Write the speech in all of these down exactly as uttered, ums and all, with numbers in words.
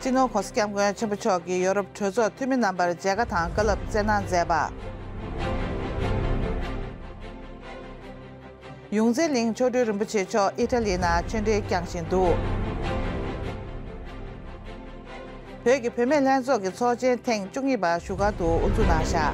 སྤྱི་ནོར་༸གོང་ས་༸སྐྱབས་མགོན་ཆེན་པོ་མཆོག་གིས་ཡོ་རོབ་གྲོས་ཚོགས་འཐུས་མི་རྣམ་པར་མཇལ་ཁ་དང་བཀའ་སློབ་སྩལ་གནང་མཛད་པ། ཡོངས་འཛིན་གླིང་མཆོག་སྤྲུལ་རིན་པོ་ཆེ་མཆོག་ཨི་ཊ་ལི་ནང་ཆོས་འབྲེལ་བསྐྱངས་བཞིན་འདུག་བོད་ཀྱི་བུད་མེད་ལྷན་ཚོགས་ཀྱི་ཚོགས་ཆེན་ཐེངས་བཅུ་གཉིས་པ་བཞུགས་སྒར་དུ་དབུ་འཛུགས་གནང་བཞག་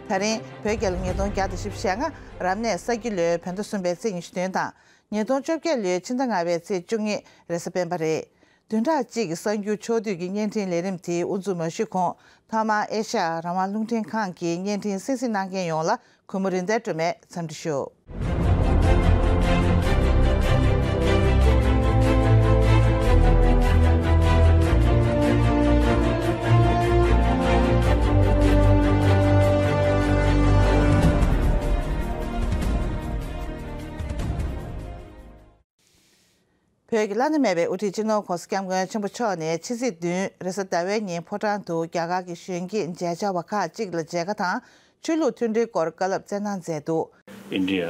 ད་རིང་བོད་རྒྱལ་ལོ་ཉིས་སྟོང་བརྒྱ་དང་བཞི་བཅུ་ཞེ་ལྔ། རབ་གནས་ས་ཁྱི་ལོའི་བོད་ཟླ་གསུམ་པའི་ཚེས་ཉི་ཤུ་བདུན་དང་། ཉིས་སྟོང་བཅོ་བརྒྱད་ལོའི་ཕྱི་ཟླ་ལྔ་པའི་ཚེས་བཅུ་གཉིས་རེས་གཟའ་སྤེན་པ་རེད། བདུན་ཕྲག་གཅིག་གི་གསར་འགྱུར་ཕྱོགས་བསྡུས་ཀྱི་བརྙན་འཕྲིན་ལས་རིམ་དེའི་དབུ་འཛུགས་མ་ཞུས་གོང་། ཐོག་མར་ཨེ་ཤ་ཡ་རང་དབང་རླུང་འཕྲིན་ཁང་གི་བརྙན་འཕྲིན་གསན་གཟིགས་གནང་མཁན་ཡོངས་ལ་གུས་མོ་རིན་ལྡན་སྒྲོལ་མས་འཚམས་འདྲི་ཞུ། བོད་ཀྱི་བླ་ན་མེད་པའི་དབུ་ཁྲིད་སྤྱི་ནོར་༸གོང་ས་༸སྐྱབས་མགོན་ཆེན་པོ་མཆོག་ནས་ཕྱི་ཚེས་བདུན་རེས་གཟའ་ཟླ་བའི་ཉིན་ཕོ་བྲང་དུ་རྒྱ་གར་གྱི་གཞོན་སྐྱེས་མཇལ་བཅར་བ་ཁག་ཅིག་ལ་མཇལ་ཁ་དང་ཆོས་ལུགས་མཐུན་སྒྲིལ་སྐོར་བཀའ་སློབ་སྩལ་གནང་མཛད་འདུག India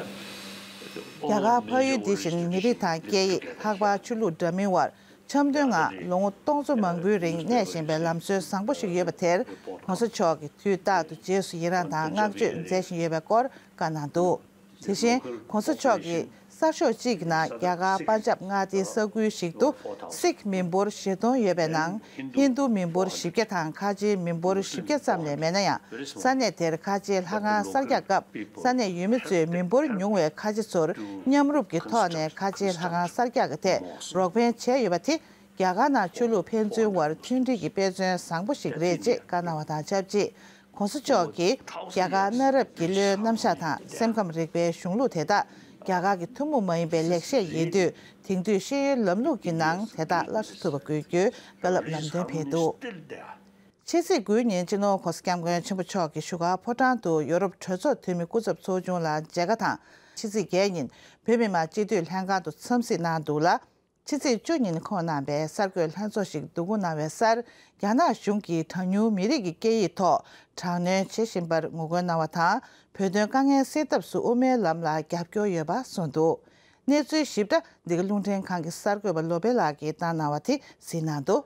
རྒྱ་གར་ཕ་ཡུལ་འདི་བཞིན་མི་རིགས་དང་སྐད་ཡིག་ལྷག་པར་ཆོས་ལུགས་འདྲ་མིན་དབར་འཆམ་མཐུན་ངང་ལོ་ངོ་སྟོང་ཚོ་མང་པོའི་རིང་གནས་བཞིན་པའི་ལམ་སྲོལ་བཟང་པོ་ཞིག་ཡོད་པ་དེར་༸གོང་ས་མཆོག་གིས་དུས་རྟག་ཏུ་རྗེས་སུ་ཡི་རངས་དང་བསྔགས་བརྗོད་མཛད་བཞིན་ཡོད་པའི་སྐོར་བཀའ་གནང་འདུག་དེ་བཞིན་༸གོང་ས་མཆོག་གིས་གསར་ཤོག་ཅིག་གི་ནང་རྒྱ་གར་པན་ཇབ་མངའ་སྡེའི་ས་ཁུལ་ཞིག་ཏུ་སིག་མི་འབོར་བཞི་སྟོང་ཡོད་པའི་ནང་ཧིན་རྡུ་མི་འབོར་བཞི་བརྒྱ་དང་ཁ་ཆེའི་མི་འབོར་བཞི་བརྒྱ་ཙམ་ལས་མེད་ན་ཡང་། ས་གནས་དེར་ཁ་ཆེའི་ལྷ་ཁང་གསར་རྒྱག་སྐབས་ས་གནས་ཡུལ་མི་ཚོས་མི་འབོར་ཉུང་བའི་ཁ་ཆེ་ཚོར་མཉམ་རུབ་ཀྱི་ཐོག་ནས་ཁ་ཆེའི་ལྷ་ཁང་གསར་རྒྱག་གི་ཐད་རོགས་ཕན་བྱས་ཡོད་པ་དེ། རྒྱ་གར་ནང་ཆོས་ལུགས་ཕན་ཚུན་དབར་མཐུན་སྒྲིལ་གྱི་དཔེ་མཚོན་བཟང་པོ་ཞིག་རེད་ཅེས་བཀའ་གནང་བ་དང་ཆབས་ཅིག ༸གོང་ས་མཆོག་གིས་རྒྱ་གར་གནའ་རབས་ཀྱི་བློའི་རྣམ་གཞག་དང་སེམས་ཁམས་རིག་པའི་གཞུང་ལུགས་དེ་དག་རྒྱ་གར་གྱི་ཐུན་མོང་མ་ཡིན་པའི་ལེགས་བཤད་ཡིན་དུས། དེང་དུས་ཤེས་ཡོན་ལམ་ལུགས་ཀྱི་ནང་དེ་དག་སླར་གསོ་ཐུབ་པ་དགོས་རྒྱུའི་བཀའ་སློབ་ལམ་སྟོན་ཕེབས་འདུག་ཕྱི་ཚེས་དགུའི་ཉིན་སྤྱི་ནོར་༸གོང་ས་༸སྐྱབས་མགོན་ཆེན་པོ་མཆོག་གིས་བཞུགས་སྒར་ཕོ་བྲང་དུ་ཡོ་རོབ་གྲོས་ཚོགས་འཐུས་མི་སྐུ་ཚབ་ཚོགས་ཆུང་ལ་མཇལ་ཁ་དང་། ཕྱི་ཚེས་བརྒྱད་ཉིན་བོད་མི་མང་སྤྱི་འཐུས་ལྷན་ཁང་དུ་འཚམས་གཟིགས་གནང་འདུག་ལ། ཕྱི་ཚེས་བཅུ་ཉིན་ཁོང་གནང་བའི་གསར་འགོད་ལྷན་ཚོགས་ཤིག་བསྡུ་སྐོང་གནང་བའི་སར། རྒྱ་ནག་གཞུང་གིས་གྲངས་ཉུང་མི་རིགས་ཀྱི་སྐད་ཡིག་ཐོག་དྲག་གནོན་བྱེད་བཞིན་པར་ངོ་རྒོལ་གནང་བ་དང་། བོད་དོན་དཀའ་ངལ་སེལ་ཐབས་སུ་དབུ་མའི་ལམ་ལ་རྒྱབ་སྐྱོར་ཡོད་པ་གསུངས་འདུག་གནས་ཚུལ་ཞིབ་ཕྲ་འདི་ག་རླུང་འཕྲིན་ཁང་གི་གསར་འགོད་པ་བློ་བྷེ་ལགས་ཀྱིས་བཏང་གནང་བ་དེ་གཟིགས་གནང་འདུག་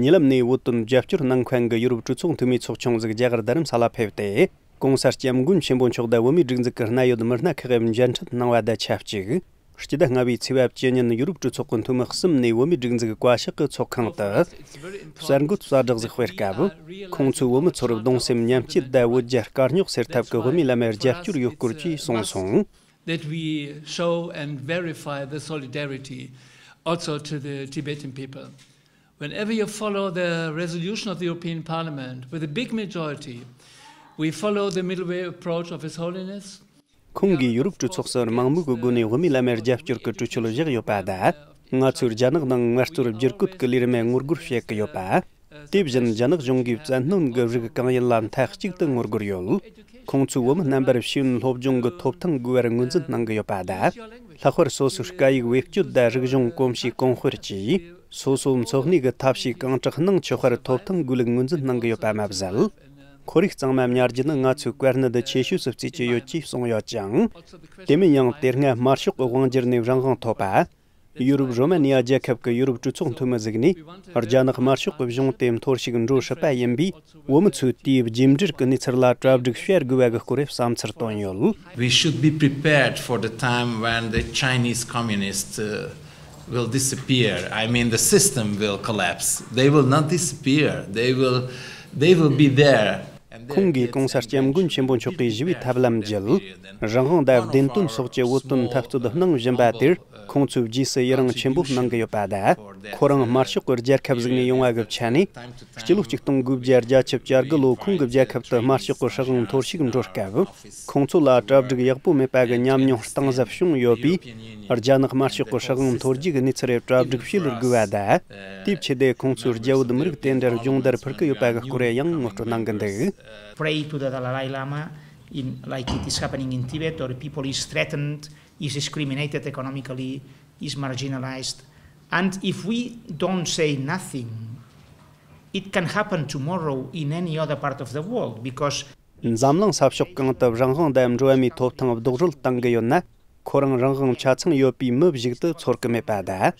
ཉེ་ལམ་ནས་བོད་དོན་རྒྱབ་སྐྱོར་གནང་མཁན་གྱི་ཡུ་རོབ་གྲོས་ཚོགས་འཐུས་མིའི་ཚོགས་ཆུང་ཟིག་རྒྱ་གར་རྡ་རམ་ས་ལ་ཕེབས་ཏེ། ྋགོང་ས་ྋསྐྱབས་མགོན་ཆེན་པོ་མཆོག་དང་བོད་མིའི་སྒྲིག་འཛུགས་ཀྱི་གནད་ཡོད་མི་སྣ་ཁག་གིས་མཇལ་འཕྲད་གནང་བ་དང་ཆབས་ཅིག་སྤྱི་ཟླ་ལྔ་པའི་ཚེས་པ་བཅུ་ཉིན་ཡུ་རོབ་གྲོས་ཚོགས་ཀྱི་འཐུས་མི་གསུམ་ནས་བོད་མིའི་སྒྲིག་འཛུགས་བཀའ་ཤག་གི་ཚོགས་ཁང་དུ་གསར་འགོད་གསལ་བསྒྲགས་ཟིག་སྤེལ་སྐབས། ཁོང་ཚོས་བོད་མི་ཚོར་གདུང་སེམས་མཉམ་སྐྱེད་དང་བོད་རྒྱ་དཀའ་རྙོག་སེལ་ཐབས་ཀྱི་དབུ་མའི་ལམ་མའི་རྒྱབ་སྐྱོར་ཡོད་སྐོར་བཅས་གསུངས་སོང་། That we show and verify the solidarity also to the Tibetan people. Whenever you follow the resolution of the European Parliament with a big majority, we follow the middle way approach of His Holiness. ཁོང་གིས་ཡུ་རོབ་གྲོས་ཚོགས་སུ་མང་མོས་ཀྱི་སྒོ་ནས་དབུ་མའི་ལམ་མའི་རྒྱབ་སྐྱོར་གྱི་གྲོས་ཆོད་བཞག་ཡོད་པ་དང་། ང་ཚོས་རྒྱ་ནག་ནང་དམངས་གཙོར་བསྒྱུར་བཀོད་ཀྱི་ལས་རིམ་ངོ་རྒོལ་བྱེད་ཀྱི་ཡོད་པ། དེ་བཞིན་རྒྱ་ནག་གཞུང་གིས་བཙན་གནོན་གྱི་རིགས་གང་ཡིན་ལ་མཐའ་གཅིག་ཏུ་ངོ་རྒོལ་ཡོད། ཁོང་ཚོས་བོད་མི་རྣམ་པར་ཤེས་ཡོན་སློབ་སྦྱོང་གི་ཐོབ་ཐང་དགོས་པར་ངོས་འཛིན་གནང་གི་ཡོད་པ་དང་། ལྷག་པར་སོ་སོའི་སྐད་ཡིག་བེད་སྤྱོད་དང་རིག་གཞུང་གོམས་གཤིས་གོང་སྤེལ་གྱིས། སོ་སོའི་འཚོ་གནས་ཀྱི་ཐབས་ཤེས་གང་དྲག་གནང་ཆོག་པར་ཐོབ་ཐང་དགོས་ལུགས་ངོས་འཛིན་གནང་གི་ཡོད་པ་མ་ཟད། ཁོར་ཡུག་གཙང་མ་ཉར་རྒྱུ་ནི་ང་ཚོའི་བཀའ་གནད་ཆེ་ཤོས་སུ་བརྩི་གི་ཡོད་ཅེས་གསུངས་ཡོད་ཅིང་། དེ་མིན་ཡང་དེ་སྔ་དམར་ཤོག་གི་དབང་སྒྱུར་ནས་རང་དབང་ཐོབ་པ། ཡུ་རོབ་རོ་མ་ནི་ཡ་རྒྱལ་ཁབ་ཀྱི་ཡུ་རོབ་གྲོས་ཚོགས་འཐུས་མི་ཟིག་ནས། རྒྱ་ནག་དམར་ཤོག་གི་གཞུང་དེ་འཐོར་ཞིག་འགྲོ་སྲིད་པ་ཡིན་པས། བོད་མི་ཚོས་དེའི་རྒྱུད་འགྲེལ་གྱི་གནས་ཚུལ་ལ་གྲ་སྒྲིག་བྱ་དགོས་པ་གི་སྐོར་བསམ་ཚུལ་བཏོན་ཡོད། We should be prepared for the time when the Chinese communists, uh, will disappear. I mean, the system will collapse. They will not disappear. They will, they will be there. And they will ཁོང་གིས་གོང་ས་སྐྱབས་མགོན་ཆེན་པོ་མཆོག་གིས་ཞི་བའི་ཐབས་ལམ་བརྒྱུད། རང་དབང་དང་བདེན་དོན་སོགས་ཀྱི་བོད་དོན་འཐབ་རྩོད་གནང་བཞིན་པ་དེར། ཁོང་ཚོས་རྗེས་སུ་ཡི་རང་ཆེན་པོ་གནང་གི་ཡོད་པ་དང་། ཁོ་རང་དམར་ཤོག་གི་རྒྱལ་ཁབ་ཟིག་ནས་ཡོང་བ་གི་ཆ་ནས། སྤྱི་ལོ་ཆིག་སྟོང་དགུ་བརྒྱ་བརྒྱད་ཅུ་གྱ་དགུ་ལོ་ཁོང་གི་རྒྱལ་ཁབ་ཏུ་དམར་ཤོག་གི་སྲིད་དབང་འཐོར་ཞིག་འགྲོ་སྐབས། ཁོང་ཚོ་ལ་གྲ་སྒྲིག་ཡག་པོ་མེད་པ་གི་ཉམས་མྱོང་གཏིང་ཟབ་བྱུང་ཡོད་པས། རྒྱ་ནག་དམར་ཤོག་གི་སྲིད་དབང་འཐོར་རྒྱུ་གི་གནས་ཚུལ་རེ་གྲ་སྒྲིག་བྱེད་དགོས་པ་དང་། དེའི་ཆེད་དུ་ཁོང་ཚོས་རྒྱ་བོད་མི་རིགས་དེ་འདྲར་སྦྱོང་བརྡར་ཕུལ་གི་ཡོད་པ་གི་སྐོར་ཡང་ངོ་སྤྲོད་གནང་གི་འདུག Pray to the Dalai Lama in, like it is happening in Tibet, or people is threatened, is discriminated economically, is marginalized. And if we don't say nothing, it can happen tomorrow in any other part of the world because འཛམ་གླིང་ས་ཕྱོགས་གང་དུ་རང་དབང་དང་འགྲོ་བ་མིའི་ཐོབ་ཐང་རྡོག་རོལ་བཏང་གི་ཡོད་ན། ཁོ་རང་རང་དབང་ཆ་ཚང་ཡོད་པའི་མི་ཞིག་ཏུ་ཚོར་གི་མེད་པ་དང་།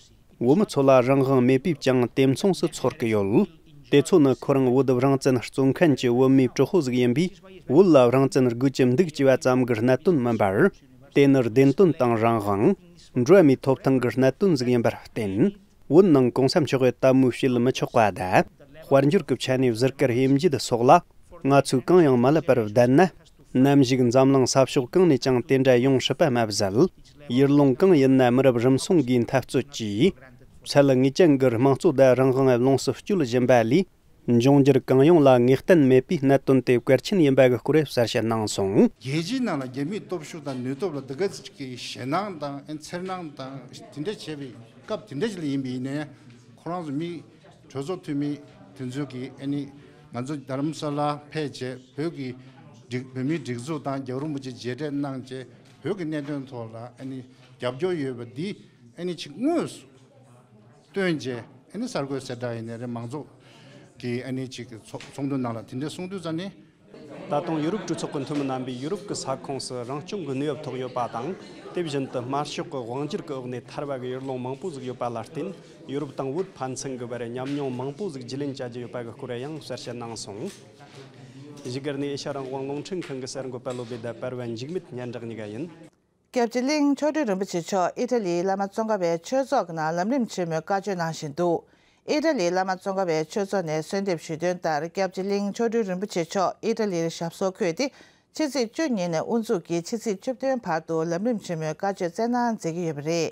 བོད་མི་ཚོ་ལ་རང་དབང་མེད་པས་ཀྱང་དེ་མཚུངས་སུ་ཚོར་གི་ཡོད། དེ་ཚོ་ནི་ཁོ་རང་བོད་རང་བཙན་རྩོད་མཁན་གྱི་བོད་མིའི་དྲག་པོ་ཟིག་ཡིན་པས། བོད་ལ་རང་བཙན་དགོས་ཀྱི་འདུག་ཅེས་པ་ཙམ་གྱི་གནད་དོན་མིན་པར། དེ་ནི་བདེན་དོན་དང་རང་དབང་། འགྲོ་བ་མིའི་ཐོབ་ཐང་གི་གནད་དོན་ཟིག་ཡིན་པར་བརྟེན། བོད་ནང་གོང་ས་མཆོག་གིས་དལ་མོ་བྱེད་མི་ཆོག་པ་དང་། དཔལ་འབྱོར་གྱི་ཆ་ནས་ཟུར་བཀར་ཡེ་འབྱེད་སོགས་ལ། ང་ཚོས་གང་ཡང་མ་ལབ་པར་བསྡད་ན། ནམ་ཞིག་འཛམ་གླིང་ས་ཕྱོགས་གང་ནས་ཀྱང་དེ་འདྲ་ཡོང་སྲིད་པ་མ་ཟད། ཡུལ་ལུང་གང་ཡིན་ན་མི་རབས་རིམ་སོང་གིས་འཐབ་རྩོད་ཀྱིས། ཚད་ངེས་ཅན་གྱི་དམངས་གཙོ་དང་རང་དབང་ལོངས་སུ་སྤྱོད་བཞིན་པ་ལས། འབྱུང་འགྱུར་གང་ཡོང་ལ་ངེས་གཏན་མེད་པའི་གནད་དོན་དེ་གལ་ཆེན་ཡིན་པ་གི་སྐོར་གསལ་བཤད་གནང་སོང་། རྒྱལ་སྤྱིའི་ནང་ལ་རྒྱ་མིའི་སྟོབས་ཤུགས་དང་ནུས་སྟོབས་ལ་འདི་ག་ཅིག་གི་ཞེད་སྣང་དང་ཨེ་འཚེར་སྣང་དང་དེ་འདྲ་བྱས་པའི་སྐབས་དེ་འདྲ་ཞིག་ལ་ཡིན་པ་ཡིན་ནའི། ཁོ་རང་ཚོ་མི་གྲོས་ཚོགས་འཐུས་མི་དེ་ཚོ་གིས་ཨ་ནི་ང་ཚོ་རྡ་རམ་ས་ལ་ཕེབས་བྱས་བོད་ཀྱི་སྒྲིག་བོད་མིའི་སྒྲིག་འཛུགས་དང་རྒྱལ་བ་རིན་པོ་ཆེ་མཇལ་འཕྲད་གནང་བྱས་བོད་ཀྱི་གནད་དོན་ཐོག་ལ་ཨ་ནི་རྒྱབ་སྐྱོར་ཡོད་པ་འདི་ཨ་ནི་ཅིག་དངོས་སུ་སྟོན་བྱས་ཨ་ནི་གསར་འགོད་གསལ་བསྒྲགས་ཡིན་ནའི་རེད། མང་ཚོགས་ཀྱི་ཨ་ནི་ཅིག་ཚོགས་ཚོགས་འདུ་ནང་ལ་དེ་འདྲ་གསུང་དུས་ཙ་ནི། ད་དུང་ཡུ་རོབ་གྲོས་ཚོགས་ཀྱི་འཐུས་མི་རྣམ་པས་ཡུ་རོབ་ཀྱི་ས་ཁོངས་སུ་རང་སྐྱོང་གི་གནས་བབ་ཐོག་ཡོད་པ་དང་། དེ་བཞིན་དུ་དམར་ཤོག་གི་དབང་སྒྱུར་གྱི་འོག་ནས་ཐར་བ་གི་ཡུལ་ལུང་མང་པོ་ཟིག་ཡོད་པ་ལ་བརྟེན། ཡུ་རོབ་དང་བོད་ཕན་ཚུན་གྱི་བར་ཉམས་མྱོང་མང་པོ་ཟིག་བརྗེ་ལེན་བྱ་རྒྱུ་ཡོད་པ་གི་སྐོར་ཡང་གསལ་བཤད་གནང་སོང་། བཞུགས་སྒར་ནས་ཨེ་ཤ་རང་དབང་རླུང་འཕྲིན་ཁང་གི་གསར་འགོད་པ་བློ་བདེ་དང་པར་བ་འཇིགས་མེད་སྙན་གྲགས་གཉིས་ཀ་ཡིན། སྐྱབས་རྗེ་གླིང་མཆོག་སྤྲུལ་རིན་པོ་ཆེ་མཆོག་ཨི་ཊ་ལིའི་བླ་མ་ཙོང་ཁ་པའི་ཆོས་ཚོགས་ཀྱི་ནང་ལམ་རིམ་ཆེན་མོའི་བཀའ་ཆོས་གནང་བཞིན་འདུག་ཨི་ཊ་ལིའི་བླ་མ་ཙོང་ཁ་པའི་ཆོས་ཚོགས་ནས་གསོལ་འདེབས་ཞུས་དོན་ལྟར། སྐྱབས་རྗེ་གླིང་མཆོག་སྤྲུལ་རིན་པོ་ཆེ་མཆོག་ཨི་ཊ་ལིར་ཞབས་སོར་འཁོད་དེ། ཕྱི་ཚེས་བཅུ་ཉིན་ནས་དབུ་འཛུགས་ཀྱིས་ཕྱི་ཚེས་བཅུ་བདུན་བར་དུ་ལམ་རིམ་ཆེན་མོའི་བཀའ་ཆོས་སྩལ་གནང་མཛད་ཀྱི་ཡོད་པ་རེད།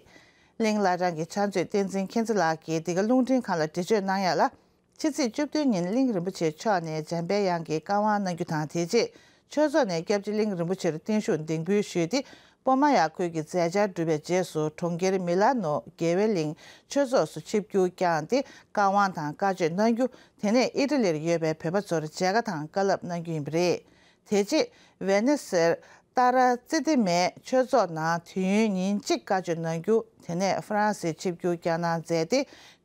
གླིང་བླ་བྲང་གི་ཕྱག་མཛོད་བསྟན་འཛིན་མཁྱེན་བརྩེ་ལགས་ཀྱིས་འདི་ག་རླུང་འཕྲིན་ཁང་ལ་འགྲེལ་བརྗོད་གནང་ཡག་ལ། ཕྱི་ཚེས་བཅུ་བདུན་ཉིན་གླིང་རིན་པོ་ཆེ་མཆོག་ནས་འཇམ་དཔལ་དབྱངས་ཀྱི་བཀའ་དབང་གནང་རྒྱུ་དང་། དེ་རྗེས་ཆོས་ཚོགས་ནས་སྐྱབས་རྗེ་གླིང་རིན་པོ་ཆེར་བརྟན་བཞུགས་གདན་འབུལ་ཞུས་ཏེ། པོ་མ་ཡ་ཁུལ་གྱི་མཛད་འཆར་གྲུབ་པའི་རྗེས་སུ། གྲོང་ཁྱེར་མི་ལ་ནོ་དགེ་བའི་གླིང་ཆོས་ཚོགས་སུ་ཆིབས་བསྒྱུར་བསྐྱངས་ཏེ། བཀའ་དབང་དང་བཀའ་ཆོས་གནང་རྒྱུ། དེ་ནས་ཨི་ཊ་ལིར་ཡོད་པའི་བོད་པ་ཚོར་མཇལ་ཁ་དང་བཀའ་སློབ་གནང་རྒྱུ་ཡིན་པ་རེད། དེ་རྗེས་ཝེ་ནེ་སིར་ཏཱ་ར་ཙི་ཏི་མའི་ཆོས་ཚོགས་ནང་དུས་ཡུན་ཉིན་གཅིག་བཀའ་ཆོས་གནང་རྒྱུ། དེ་ནས་ཧྥ་རན་སིར་ཆིབས་བསྒྱུར་བསྐྱངས་གནང་མཛད་དེ།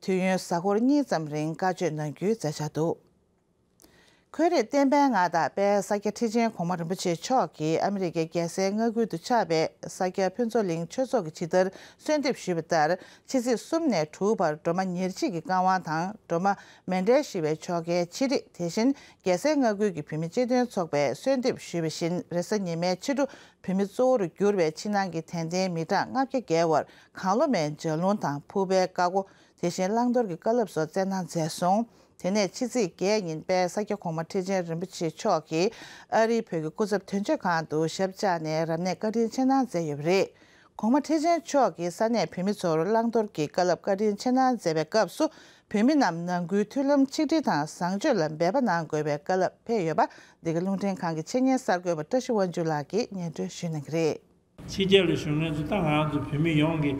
དུས་ཡུན་གཟའ་འཁོར་གཉིས་ཙམ་རིང་བཀའ་ཆོས་གནང་རྒྱུའི་མཛད་འཆར་འདུག་ཁོས་རིགས་བསྟན་པའི་མངའ་བདག་དཔལ་ས་སྐྱ་ཁྲི་ཆེན་གོང་མ་རིན་པོ་ཆེ་མཆོག་གིས་ཨ་མི་རི་ཀའི་རྒྱལ་སའི་མངའ་ཁུལ་དུ་ཆགས་པའི་ས་སྐྱ་ཕུན་ཚོགས་གླིང་ཆོས་ཚོགས་ཀྱི་ཇི་ལྟར་གསོལ་འདེབས་ཞུས་པ་ལྟར། ཕྱི་ཚེས་གསུམ་ནས་དྲུག་བར་སྒྲོལ་མ་ཉེར་གཅིག་གི་བཀའ་དབང་དང་། སྒྲོལ་མ་མཎྜལ་བཞི་པའི་ཆོ་གའི་ཕྱི་རིགས། དེ་བཞིན་རྒྱལ་སའི་མངའ་ཁུལ་གྱི་བོད་མི་སྤྱི་མཐུན་ཚོགས་པས་གསོལ་འདེབས་ཞུས་པ་བཞིན། རེས་གཟའ་ཉི་མའི་ཕྱི་དྲོ་བོད་མི་གཙོ་བོར་གྱུར་པའི་ཕྱི་ནང་གི་དད་ལྡན་མི་གྲངས་ལྔ་བརྒྱ་བརྒལ་བར་གང་བློ་མའི་ལྗགས་ལུང་དང་ཕུར་པའི་བཀའ་བསྒོ། དེ་བཞིན་བླང་དོར་གྱི་བཀའ་སློབ་སོགས་སྩལ་གནང་མཛད་སོང་། དེ་ནས་ཕྱི་ཚེས་བརྒྱད་ཉིན་དཔལ་ས་སྐྱ་གོང་མ་ཁྲི་ཆེན་རིན་པོ་ཆེ་མཆོག་གིས་ཨ་རིའི་བོད་ཀྱི་སྐུ་ཚབ་དོན་གཅོད་ཁང་དུ་ཞབས་བཅགས་ནས་རབ་གནས་བཀའ་དྲིན་ཆེ་གནང་མཛད་ཡོད་པ་རེད། གོང་མ་ཁྲི་ཆེན་མཆོག་གིས་ས་གནས་བོད་མི་ཚོར་བླང་དོར་གྱི་བཀའ་སློབ་བཀའ་དྲིན་ཆེ་གནང་མཛད་པའི་སྐབས་སུ། བོད་མི་རྣམས་ནང་ཁུལ་མཐུན་ལམ་ཆིག་སྒྲིལ་དང་བཟང་སྤྱོད་ལ་འབད་པ་གནང་དགོས་པའི་བཀའ་སློབ་ཕེབས་ཡོད་པ། འདི་ག་རླུང་འཕྲིན་ཁང་གི་ཆེད་གཉེར་གསར་འགོད་པ་བཀྲ་ཤིས་དབང་ཕྱུག་ལགས་ཀྱིས་སྙན་སྒྲོན་ཞུ་གནང་གི་རེད། ཕྱི་རྒྱལ་ལ་བཞུགས་མཁན་ཚོ་ད་ང་རང་ཚོ་བོད་མི་ཡོངས་ཀྱི་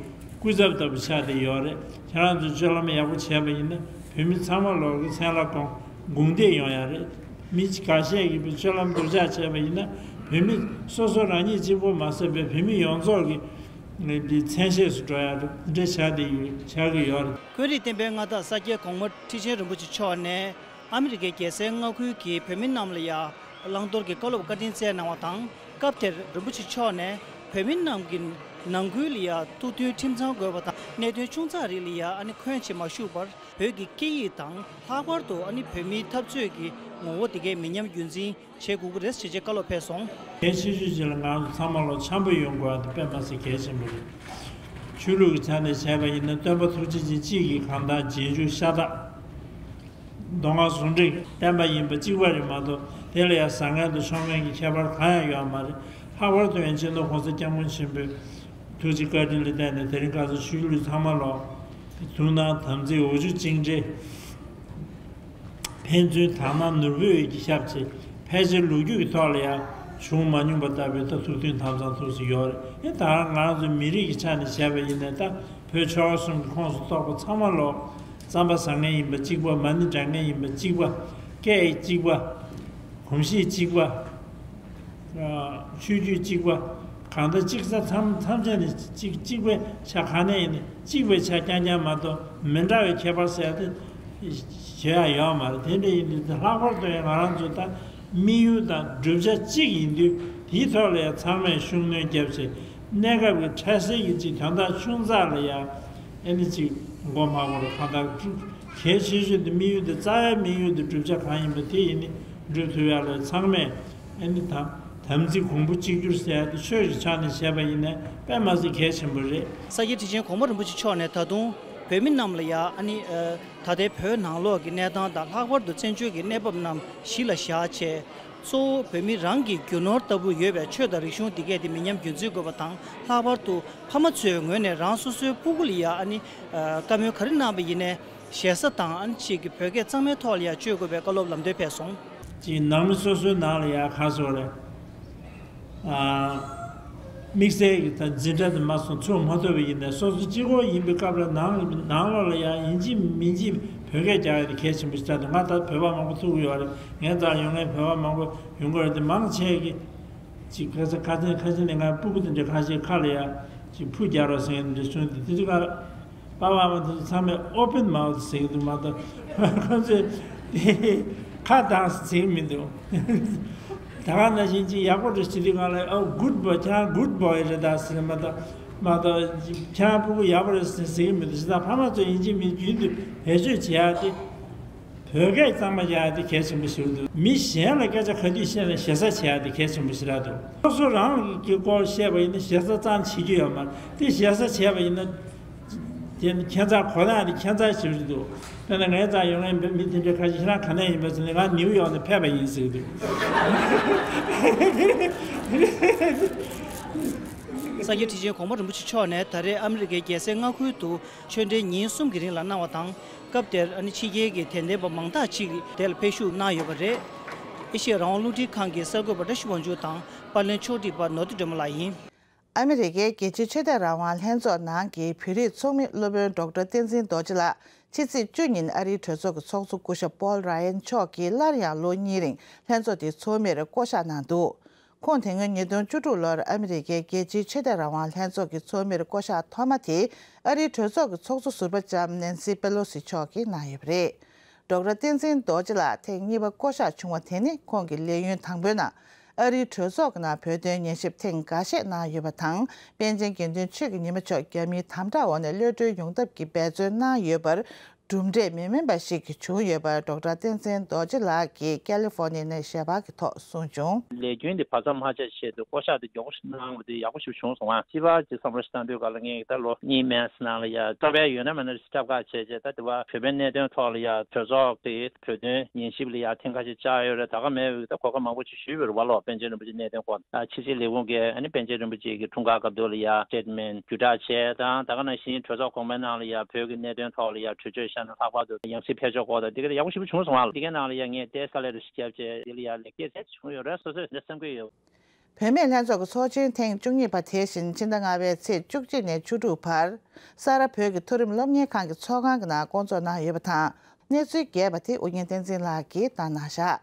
སྐུ་ཚབ་ལྟ་བུ་ཆགས་བསྡད་ཡོད་རེད། ཁྱེད་རང་ཚོས་སྤྱོད་ལམ་ཡག་པོ་བྱས་པ་ཡིན་ན་བོད་མི་ཚང་མ་ལོག་གི་མཚན་ལ་དགོངས་དགོངས་འདེགས་ཡོང་ཡ་རེད། མི་ཁ་ཤས་ཀྱིས་སྤྱོད་ལམ་སྡུག་ཅག་བྱས་པ་ཡིན་ན་བོད་མི་སོ་སོ་རང་ཉིད་གཅིག་པོ་མ་ཟད་པའི་བོད་མི་ཡོངས་རྫོགས་ཀྱི་འདི་མཚན་ཤས་སུ་འགྲོ་ཡ་རེད། འདི་འདྲ་ཆགས་བསྡད་ཡོད་ཆགས་ཀྱི་ཡོད་རེད། ཁོས་རིགས་བསྟན་པའི་མངའ་བདག་ས་སྐྱའི་གོང་མ་ཁྲི་ཆེན་རིན་པོ་ཆེ་མཆོག་ནས། ཨ་མི་རི་ཀའི་རྒྱལ་སའི་མངའ་ཁུལ་གྱི་བོད་མི་རྣམས་ལ་ཡང་བླང་དོར་གྱི་བཀའ་སློབ་བཀའ་དྲིན་སྩལ་གནང་བ་དང་། སྐབས་དེར་རིན་པོ་ཆེ་མཆོག་ནས་བོད་མི་རྣམས་ཀྱི་ནང་ཁུལ་ལ་ཡང་ཐུགས་མཐུན་ཁྲིམས་གཙང་དགོས་པ་དང་། གནད་དོན་ཆུང་ཙག་རིགས་ལ་ཡང་ཨ་ནི་འཁོན་བྱེད་མ་ཤུགས་པར་བོད་ཀྱི་སྐད་ཡིག་དང་། ལྷག་པར་དུ་ཨ་ནི་བོད་མིའི་འཐབ་རྩོད་ཀྱི་ངོ་བོ་དེ་གའི་མི་ཉམས་རྒྱུན་འཛིན་བྱེད་དགོས་ཀྱི་རེད་ཅེས་བཀའ་སློབ་ཕེབས་སོང་། གལ་ཆེ་ཤོས་ཅིག་ལ་ང་ཚོ་ཚང་མ་ལོ་འཆམ་པོ་ཡོང་དགོས་པ་དེ་དཔེ་མ་ཟད་གལ་ཆེན་པོ་རེད། ཆོས་ལུགས་ཀྱི་ཆ་ནས་བྱས་པ་ཡིན་ན་སྟོན་པ་ཐུགས་རྗེ་ཅན་གཅིག་གིས་གང་ལྟར་རྗེས་འཇུག་ཤ་སྟག་མདོ་སྔགས་ཟུང་འབྲེལ་བསྟན་པ་ཡིན་པ་གཅིག་པ་རེད་མ་གཏོགས། དེ་ལ་ཡང་བཟང་ངན་དང་ཕྱོགས་ངན་གྱི་ཁྱད་པར་གང་ཡང་ཡོད་མ་རེད། ལྷག་པར་དུ་ཡང་སྤྱི་ནོར་༸གོང་ས་༸སྐྱབས་མགོན་ཆེན་པོའི་ཐུགས་རྗེ་བཀའ་དྲིན་ལ་བརྟེན་ནས་དེ་རིང་ཁ་སང་ཆོས་ལུགས་ཚང་མ་ལོ། ཐུགས་སྣང་དམ་ཚིག་འོག་འཇུག་གཅིག་འདྲེས། ཕན་ཚུན་དག་སྣང་ནོར་བུའི་འོད་ཀྱིས་ཤར་བྱས། ཕལ་ཆེར་ལོ་རྒྱུས་ཀྱི་ཐོག་ལ་ཡང་བྱུང་མ་མྱོང་པ་ལྟ་བུའི་ད་ཐུགས་མཐུན་དམ་གཙང་ཐུགས་སུ་ཡོད་རེད། ཨེ་ད་རང་ང་རང་ཚོའི་མི་རིགས་ཀྱི་ཆ་ནས་བྱས་པ་ཡིན་ནའི་ད་བོད་ཆོལ་ཁ་གསུམ་གྱི་ཁོངས་སུ་གཏོགས་པ་ཚང་མ་ལོ། རྩམ་པ་ཟ་མཁན་ཡིན་པ་གཅིག་པ། མ་ཎི་བགྲང་མཁན་ཡིན་པ་གཅིག་པ། སྐད་ཡིག་གཅིག་པ། གོམས་གཤིས་གཅིག་པ། ཆོས་བརྒྱུད་གཅིག་པ། གང་ལྟར་གཅིག་ས་མཚམས་མཚམས་ཆ་ནས་གཅིག་གཅིག་པའི་ཆ་ག་ནས་ཡིན་ནའི་གཅིག་པའི་ཆ་རྐྱང་རྐྱང་མ་གཏོགས་མི་འདྲ་བའི་ཁྱད་པར་ཟེར་ཏེ་བྱེད་ཡ་ཡོད་མ་རེད། དེ་འདྲ་ཡིན་དུས་ལྷག་པར་དུ་ཡང་ང་རང་ཚོ་ད་དམིགས་ཡུལ་དང་བསྒྲུབ་བྱ་གཅིག་ཡིན་དུས་དེའི་ཐོག་ལ་ཡང་ཚང་མས་ཤུགས་སྣོན་བརྒྱབ་བྱས་ གནས་སྐབས་ཀྱི་འཕྲལ་སེལ་གྱི་ཅིག་དོན་དག་ཆུང་ཙག་ལ་ཡང་ཨེ་ནི་ཅིག་མགོ་མ་འཁོར། གང་ལྟར་གལ་ཆེ་ཤོས་དེ་དམིགས་ཡུལ་དེ་རྩ་བའི་དམིགས་ཡུལ་དེ་བསྒྲུབ་བྱ་གང་ཡིན་པ་དེ་ཡིན་ནི་འགྲུབ་ཐུབ་ཡག་ལ་ཚང་མས་ཨེ་ནི་དམ་དམ་ཚིག་གོང་བུ་གཅིག་གྱུར་ཟེར་ཡག་དེ་ཆོས་ཀྱི་ཆ་ནས་བཤད་པ་ཡིན་ན་དཔེ་མ་སྲིད་གལ་ཆེན་པོ་རེད། ས་སྐྱའི་ཁྲི་ཆེན་གོང་མ་རིན་པོ་ཆེ་མཆོག་ནས་ད་དུང་བོད་མི་རྣམས་ལ་ཡང་ཨ་ནི་ཨ། ད་ལྟའི་བོད་ནང་ལོགས་ཀྱི་གནས་སྟངས་དང་ལྷག་པར་དུ་བཙན་བྱོལ་གྱི་གནས་བབ་རྣམས་གཞི་ལ་བཞག་བྱས། གཙོ་བོ་བོད་མི་རང་གི་རྒྱུ་ནོར་ལྟ་བུ་ཡོད་པའི་ཆོས་དང་རིག་གཞུང་འདི་གས་དེ་མི་ཉམས་རྒྱུན་འཛིན་དགོས་པ་དང་། ལྷག་པར་དུ་ཕ་མ་ཚོའི་ངོས་ནས་རང་སོ་སོའི་སྤུ་གུ་ལ་ཡང་ཨ་ནི་ཨ། བཀའ་མོལ་ག་རེ་གནང་བ་ཡིན་ནའི་ཞེ་ས་དང་ཨ་ནི་ཅིག་གི་བོད་སྐད་གཙང་མའི་ཐོག་ལ་ཡང་སྤྱོད་དགོས་པའི་བཀའ་སློབ་ལམ་སྟོན་ཕེབས་སོང་། ཅིག་ནང་མི་སོ་སོའི་ནང་ལ་ཡང་ཁ་སོ་རེད། ཨ། དམིགས་བསལ་གྱི་ད་འཛིན་གྲྭ་དེ་མ་སོང་ཚུགས་མ་ཐུབ་པ་ཡིན་ནའི་སོ་སོ་གཅིག་པོ་ཡིན་པའི་སྐབས་ལ་ནང་ནང་ལོགས་ལ་ཡང་ཡིན་གཅིག་མིན་གཅིག་བོད་སྐད་རྒྱག་ཡ་དེ་གལ་ཆེན་པོ་ཞིག་ཆགས་འདུག་ང་ད་བོད་པ་མང་པོ་ཐུག་གི་ཡོད་རེད། ངའི་རྩར་ཡོང་མཁན་བོད་པ་མང་པོ་ཡོང་གི་རེད་དེ་མང་ཆེ་གི་ཅིག་ཁ་ས་ཁ་སང་ཁ་སང་ནས་ང་སྤུ་གུ་དེ་འདྲ་ཁ་ཤས་ཁ་ལ་ཡ་ཅིག་ཕུ་རྒྱག་རོགས་ཟེར་མཁན་དེ་འདྲ་བྱུང་དེ་དེ་དུས་ཀ་པ་ཕ་མ་དེ་ཚོ་ཚང་མས་open mouth ཟེར་གྱི་འདུག་མ་གཏོགས་ཁོ་ཚོས་དེ་ཁ་གདངས་ཟེར་གྱི་མི་འདུག་ད་ག་ནང་བཞིན་ཅིག་ཡག་པོ་རེད་ཟེར་དུས་གང་ལ་ཨོ་good boy ཁྱེད་རང་good boy རེད་ད་ཟེར་མ་གཏོགས་མ་གཏོགས་ཁྱེད་རང་སྤུ་གུ་ཡག་པོ་རེད་ཟེར་ཟེར་གྱི་མི་འདུག་ཇི་ལྟར་ཕ་མ་ཚོ་ཡིན་གཅིག་མིན་རྒྱུན་དུ་བེད་སྤྱོད་བྱེད་ཡག་དེ། བོད་སྐད་གཙང་མ་རྒྱག་ཡ་དེ་གལ་ཆེན་པོ་ཞིག་འདུག་མི་གཞན་ལ་སྐད་ཆ་ག་དུས་བཤད་ན་ཞེ་ས་བྱེད་ཡ་དེ་གལ་ཆེན་པོ་ཞིག་རེད་འདུག་སོ་སོ་རང་གི་སྐོར་བཤད་པ་ཡིན་ན་ཞེ་ས་ཙམ་བྱེད་རྒྱུ་ཡོད་མ་རེད། དེ་ཞེ་ས་བྱས་པ་ཡིན་ན་དེ་ནི་ཁྱད་མཚར་གོ་ན་དེ་ཁྱད་མཚར་ཞིག་རེད་འདུག་དཔེར་ན་ངའི་རྩར་ཡོང་མཁན་མི་དེ་འདྲ་ཁ་ཤས་ཁྱེད་རང་ག་ནས་ཡིན་པ་ཟེར་ན་ང་ནིའུ་ཡོག་ནས་ཕེབས་པ་ཡིན་ཟེར་གྱི་འདུག་ས་སྐྱའི་ཁྲི་ཆེན་གོང་མ་རིན་པོ་ཆེ་མཆོག་ནས་ད་རེས་ཨ་མི་རི་ཀའི་རྒྱལ་སའི་མངའ་ཁུལ་དུ་ཆོས་འབྲེལ་ཉིན་གསུམ་གྱི་རིང་ལ་གནང་བ་དང་། སྐབས་དེར་ཨ་ནི་ཕྱི་རྒྱལ་གྱི་དད་ལྡན་པ་མང་དག་ཅིག་དེ་ལ་ཕེབས་ཞུགས་གནང་ཡོད་པ་རེད། ཨེ་ཤེ་ཡ་རང་དབང་རླུང་འཕྲིན་ཁང་གི་གསར་འགོད་པ་བཀྲ་ཤིས་དབང་ཕྱུག་དང་པར་ལེན་ཕྱོགས་སྒྲིག་པ་ནོར་བུ་སྒྲོལ་མ་ལགས་ཡིན། ཨ་མི་རི་ཀའི་རྒྱལ་སྤྱིའི་ཆོས་དད་རང་དབང་ལྷན་ཚོགས་ནང་གི་བོད་རིགས་ཚོགས་མི་སློབ་དཔོན་ཌོག་ཊར་བསྟན་འཛིན་རྡོ་རྗེ་ལགས་ཕྱི་ཚེས་བཅུ་ཉིན་ཨ་རིའི་གྲོས་ཚོགས་ཀྱི་ཚོགས་གཙོ་སྐུ་ཞབས་པོལ་ར་ཡན་མཆོག་གིས་སླར་ཡང་ལོ་གཉིས་རིང་ལྷན་ཚོགས་དེའི་ཚོགས་མིར་བསྐོ་གཞག་གནང་འདུག་ཁོང་དེ་སྔོན་ཉིས་སྟོང་བཅུ་དྲུག་ལོར་ཨ་མི་རི་ཀའི་རྒྱལ་སྤྱིའི་ཆོས་དད་རང་དབང་ལྷན་ཚོགས་ཀྱི་ཚོགས་མིར་བསྐོ་གཞག་ཐོག་མ་དེ་ཨ་རིའི་གྲོས་ཚོགས་ཀྱི་ཚོགས་གཙོ་ཟུར་པ་ལྕམ་ནན་སི་པེ་ལོ་སི་མཆོག་གིས་གནང་ཡོད་པ་རེད། ཌོག་ཊར་བསྟན་འཛིན་རྡོ་རྗེ་ལགས་ཐེངས་གཉིས་པ་བསྐོ་གཞག་བྱུང་བ་དེ་ནི་ཁོང་གི་ལས་ཡུན་དང་པོའི་ནང་ཨ་རིའི་གྲོས་ཚོགས་ཀྱི་ནང་བོད་དོན་ཉན་ཞིབ་ཐེངས་འགའ་ཤས་གནང་ཡོད་པ་དང་། པཎ་ཆེན་དགེ་འདུན་ཆོས་ཀྱི་ཉི་མ་མཆོག་རྒྱ་མིའི་དམ་དྲག་འོག་ནས་གློད་གྲོལ་ཡོང་ཐབས་ཀྱི་འབད་བརྩོན་གནང་ཡོད་པར། གྲུབ་འབྲས་མི་དམན་པ་ཞིག་བྱུང་ཡོད་པར་ཌོག་ཊར་བསྟན་འཛིན་རྡོ་རྗེ་ལགས་ཀྱིས་ཀ་ལི་ཧྥོ་ནི་ནས་ཞལ་པར་གྱི་ཐོག་གསུངས་བྱུང་། ལས་རྒྱུན་འདི་བར་མཚམས་མ་ཆད་ཆེད་དུ་བསྐོ་གཞག་འདི་མགྱོགས་པོ་ཞིག་གནང་བ་འདི་ཡག་པོ་ཞིག་བྱུང་སོང་ང་། སྤྱི་པ་ཅིག་བསམ་བློ་ཞིག་བཏང་དུས་ག་ལ་ངས་ད་ལོ་གཉིས་མན་ནང་ལ་ཡ་རྩ་བའི་ཡོད་ན་མེད་ན་ཞིག་སྐྱབས་ཁག་བྱས་བྱས་ད་དེ་བ་བོད་པའི་གནད་དོན་ཐོག་ལ་ཡ་གྲོས་ཚོགས་ཀྱི་བོད་དོན་ཉན་ཞིབ་ལ་ཡ་ཐེངས་ཁ་ཤས་བཅར་ཡོད་རེད། ད་ག་མེད་ད་གོ་སྐབས་མང་པོ་ཞིག་ཞུས་པ་རེད་བ་ལོ། པཎ་ཆེན་རིན་པོ་ཆེ་གནད་དོན་སྐོར་ཕྱི་སྲིད་ལས་ཁུངས་ཀྱི་ཨ་ནི་པཎ་ཆེན་རིན་པོ་ཆེ་གི་འཁྲུངས་སྐར་སྐབས་དུ་ལ་ཡ་སི་ཊེ་ཊི་མེན་ཊི་བརྒྱུད་བསྒྲགས་བྱས་དང་ད་ག་ནང་བཞིན་གྲོས་ཚོགས་གོང་མའི་ནང་ལ་ཡ་བོད་ཀྱི་གནད་དོན་ཐོག་ལ་ཡ་གྲོས་ཆོད་བཞག་ན་ལྷག་པར་དུ་ཡང་སྲིད་ཕེབས་ཕྱོགས་སྐོར་དང་དེ་ག་ཡག་པོ་ཞེ་པོ་བྱུང་སོང་ང་། དེ་གའི་ནང་ལ་ཡ་ངས་ཏེ་དཀའ་ལས་རེ་ཞིག་བརྒྱབ་བྱས་དེ་ལ་ཡ་ལེགས་སྐྱེས་ཟེར་བྱུང་ཡོད་རེད་སོ་སོས་འདི་བསམ་གྱི་ཡོད། བུད་མེད་ལྷན་ཚོགས་ཀྱི་ཚོགས་ཆེན་ཐེངས་བཅུ་གཉིས་པ་དེ་བཞིན་ཕྱི་ཟླ་ལྔ་པའི་ཚེས་བཅུ་གཅིག་ནས་བཅུ་དྲུག་བར་ས་རཱ་བོད་ཀྱི་མཐོ་རིམ་སློབ་གཉེར་ཁང་གི་ཚོགས་ཁང་གི་ནང་བསྐོང་ཚོགས་གནང་ཡོད་པ་དང་། གནས་ཚུལ་རྒྱས་པ་དེ་ཨུ་རྒྱན་བསྟན་འཛིན་ལགས་ཀྱིས་བཏང་གནང་བཞག་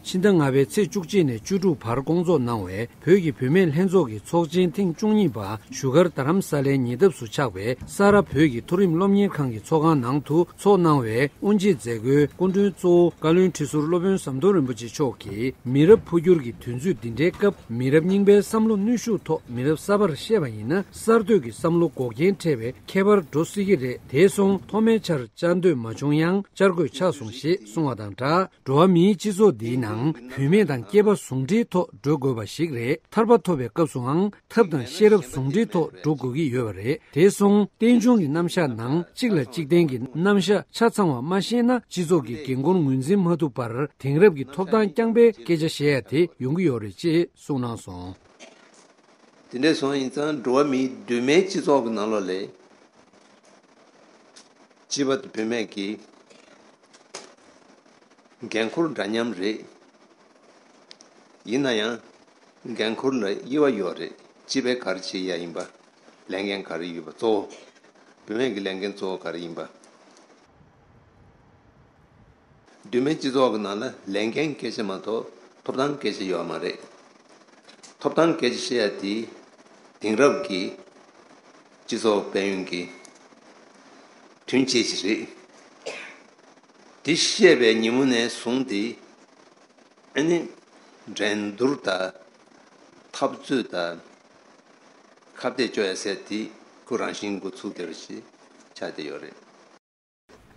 ཕྱི་ཟླ་ལྔ་པའི་ཚེས་བཅུ་གཅིག་ནས་བཅུ་དྲུག་བར་བསྐོང་ཚོགས་གནང་བའི་བོད་ཀྱི་བུད་མེད་ལྷན་ཚོགས་ཀྱི་ཚོགས་ཆེན་ཐེངས་བཅུ་གཉིས་པ་བཞུགས་སྒར་རྡ་རམ་ས་ལའི་ཉེ་འདབས་སུ་ཆགས་པའི་ས་རཱ་བོད་ཀྱི་མཐོ་རིམ་སློབ་གཉེར་ཁང་གི་ཚོགས་ཁང་ནང་དུ་ཚོགས་གནང་བའི་དབུ་འབྱེད་མཛད་སྒོའི་སྐུ་མགྲོན་གཙོ་བོ་བཀའ་བློན་ཁྲི་ཟུར་སློབ་དཔོན་ཟམ་གདོང་རིན་པོ་ཆེ་མཆོག་གིས་མི་རབས་འཕོ་འགྱུར་གྱི་དུས་ཚོད་འདི་འདྲའི་སྐབས་མི་རབས་རྙིང་པའི་བསམ་བློ་ནུས་ཤུགས་ཐོག་མི་རབས་གསར་པར་བཤད་པ་ཡིན་ན་གསར་གཏོད་ཀྱི་བསམ་བློ་འགོག་རྐྱེན་འཕྲད་པའི་ཁྱད་པར་འགྲོ་སྲིད་ཀྱི་རེད། དེ་སོང་ཐོག་མའི་ཆར་བཅར་འདོད་མ་བྱུང་ཡང་བཅར་དགོས་ཆགས་སོང་ཞེས་གསུངས་བ་དང་སྦྲགས། འགྲོ་བ་མིའི་སྤྱི་ཚོགས་འདིའི་ནང་བུད་མེད་དང་སྐྱེས་པ་ཟུང་འབྲེལ་ཐོག་འགྲོ་དགོས་པ་ཞིག་རེད། ཐར་པ་ཐོབ་པའི་སྐབས་སུའང་ཐབས་དང་ཤེས་རབ་ཟུང་འབྲེལ་ཐོག་འགྲོ་དགོས་ཀྱི་ཡོད་པ་རེད། དེ་སོང་རྟེན་འབྱུང་གི་རྣམ་གཞག་ནང་གཅིག་ལ་གཅིག་བརྟེན་གྱི་རྣམ་གཞག་ཆ་ཚང་བ་མ་ཤེས་ན་སྤྱི་ཚོགས་ཀྱི་འགན་ཁུར་ངོས་འཛིན་མ་ཐུབ་པར་དེང་རབས་ཀྱི་ཐོབ་ཐང་རྐྱང་པའི་སྐད་ཆ་བཤད་ཡ་དེ་ཡོང་གི་ཡོད་རེད་ཅེས་གསུངས་གནང་སོང་། དེ་འདྲ་སོང་ཡིན་ཙང་འགྲོ་བ་མིའི་གདོད་མའི་སྤྱི་ཚོགས་ཀྱི་ནང་ལོགས་ལས། སྤྱི་པ་དེ་བུད་མེད་ཀྱི་འགན་ཁུར་འདྲ་མཉམ་རེད། ཡིན་ན་ཡང་འགན་ཁུར་ལ་དབྱེ་བ་ཡོད་རེད། སྤྱི་པས་ག་རེ་བྱེད་ཡ་ཡིན་པ། ལས་འགན་ག་རེ་ཡོད་པ་གཙོ་བོ། བུད་མེད་ཀྱི་ལས་འགན་གཙོ་བོ་ག་རེ་ཡིན་པ། གདོད་མའི་སྤྱི་ཚོགས་ཀྱི་ནང་ལ་ལས་འགན་སྐད་ཆ་མ་གཏོགས་ཐོབ་ཐང་སྐད་ཆ་ཡོད་མ་རེད། ཐོབ་ཐང་སྐད་ཆ་བཤད་ཡ་དེ་དེང་རབས་ཀྱི་སྤྱི་ཚོགས་དཔལ་ཡོན་གྱི་དོན་ཆེ་ཞིག་རེད། དེ་བཤད་པའི་ཉིན་མོ་ནས་བཟུང་སྟེ་ཨ་ནི་འགྲན་བསྡུར་དང་འཐབ་རྩོད་དང་། ཁ་གཏད་གཅོག་ཡ་ཟེར་དེ་ཁོ་རང་བཞིན་འགོ་ཚུགས་བསྡད་པ་ཞིག་ཆགས་བསྡད་ཡོད་རེད།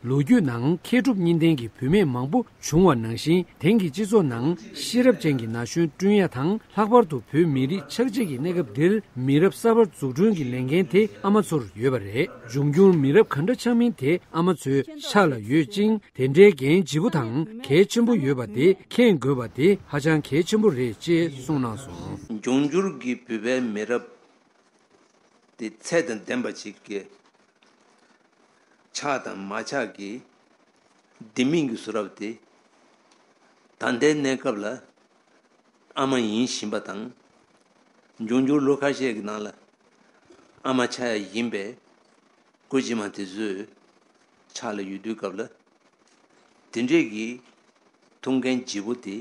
ལོ་རྒྱུས་ནང་མཁས་གྲུབ་གཉིས་ལྡན་གྱི་བུད་མེད་མང་པོ་བྱུང་བ་ནང་བཞིན། དེང་གི་སྤྱི་ཚོགས་ནང་ཤེས་རབ་ཅན་གྱི་ན་གཞོན་བསྐྲུན་ཡ་དང་། ལྷག་པར་དུ་བོད་མི་རིགས་ཆགས་འཇིག་གི་གནས་སྐབས་འདིར་མི་རབས་གསར་པ་འཛུགས་སྐྲུན་གྱི་ལས་འགན་དེ་ཨ་མ་ཚོར་ཡོད་པ་རེད། འབྱུང་འགྱུར་མི་རབས་ག་འདྲ་ཆགས་མིན་དེ་ཨ་མ་ཚོའི་ཕྱག་ལ་ཡོད་ཅིང་། དེ་འདྲའི་འགན་ལྗིད་པོ་དང་གལ་ཆེན་པོ་ཡོད་པ་དེ་མཁྱེན་དགོས་པ་དེ་ཧ་ཅང་གལ་ཆེན་པོ་རེད་ཅེས་གསུངས་གནང་སོང་། འབྱུང་འགྱུར་གྱི་བོད་པའི་མི་རབས་དེ་ཚད་དང་ལྡན་པ་ཅིག་གི་ཆགས་དང་མ་ཆགས་ཀྱི་ལྡེ་མིག་གི་བཟོ་རབས་དེ། ད་ལྟའི་གནས་སྐབས་ལ་ཨ་མ་ཡིན་བཞིན་པ་དང་། འབྱུང་འགྱུར་ལོ་ཁ་ཤས་ཀྱི་ནང་ལ་ཨ་མ་ཆགས་ཡ་ཡིན་པའི་སྐུ་མཇིང་མ་དེ་ཚོའི་ཕྱག་ལ་ཡོད་དུས་སྐབས་ལ། དེ་འདྲས་ཀྱི་ཐུགས་འགན་ལྗིད་པོ་དེ་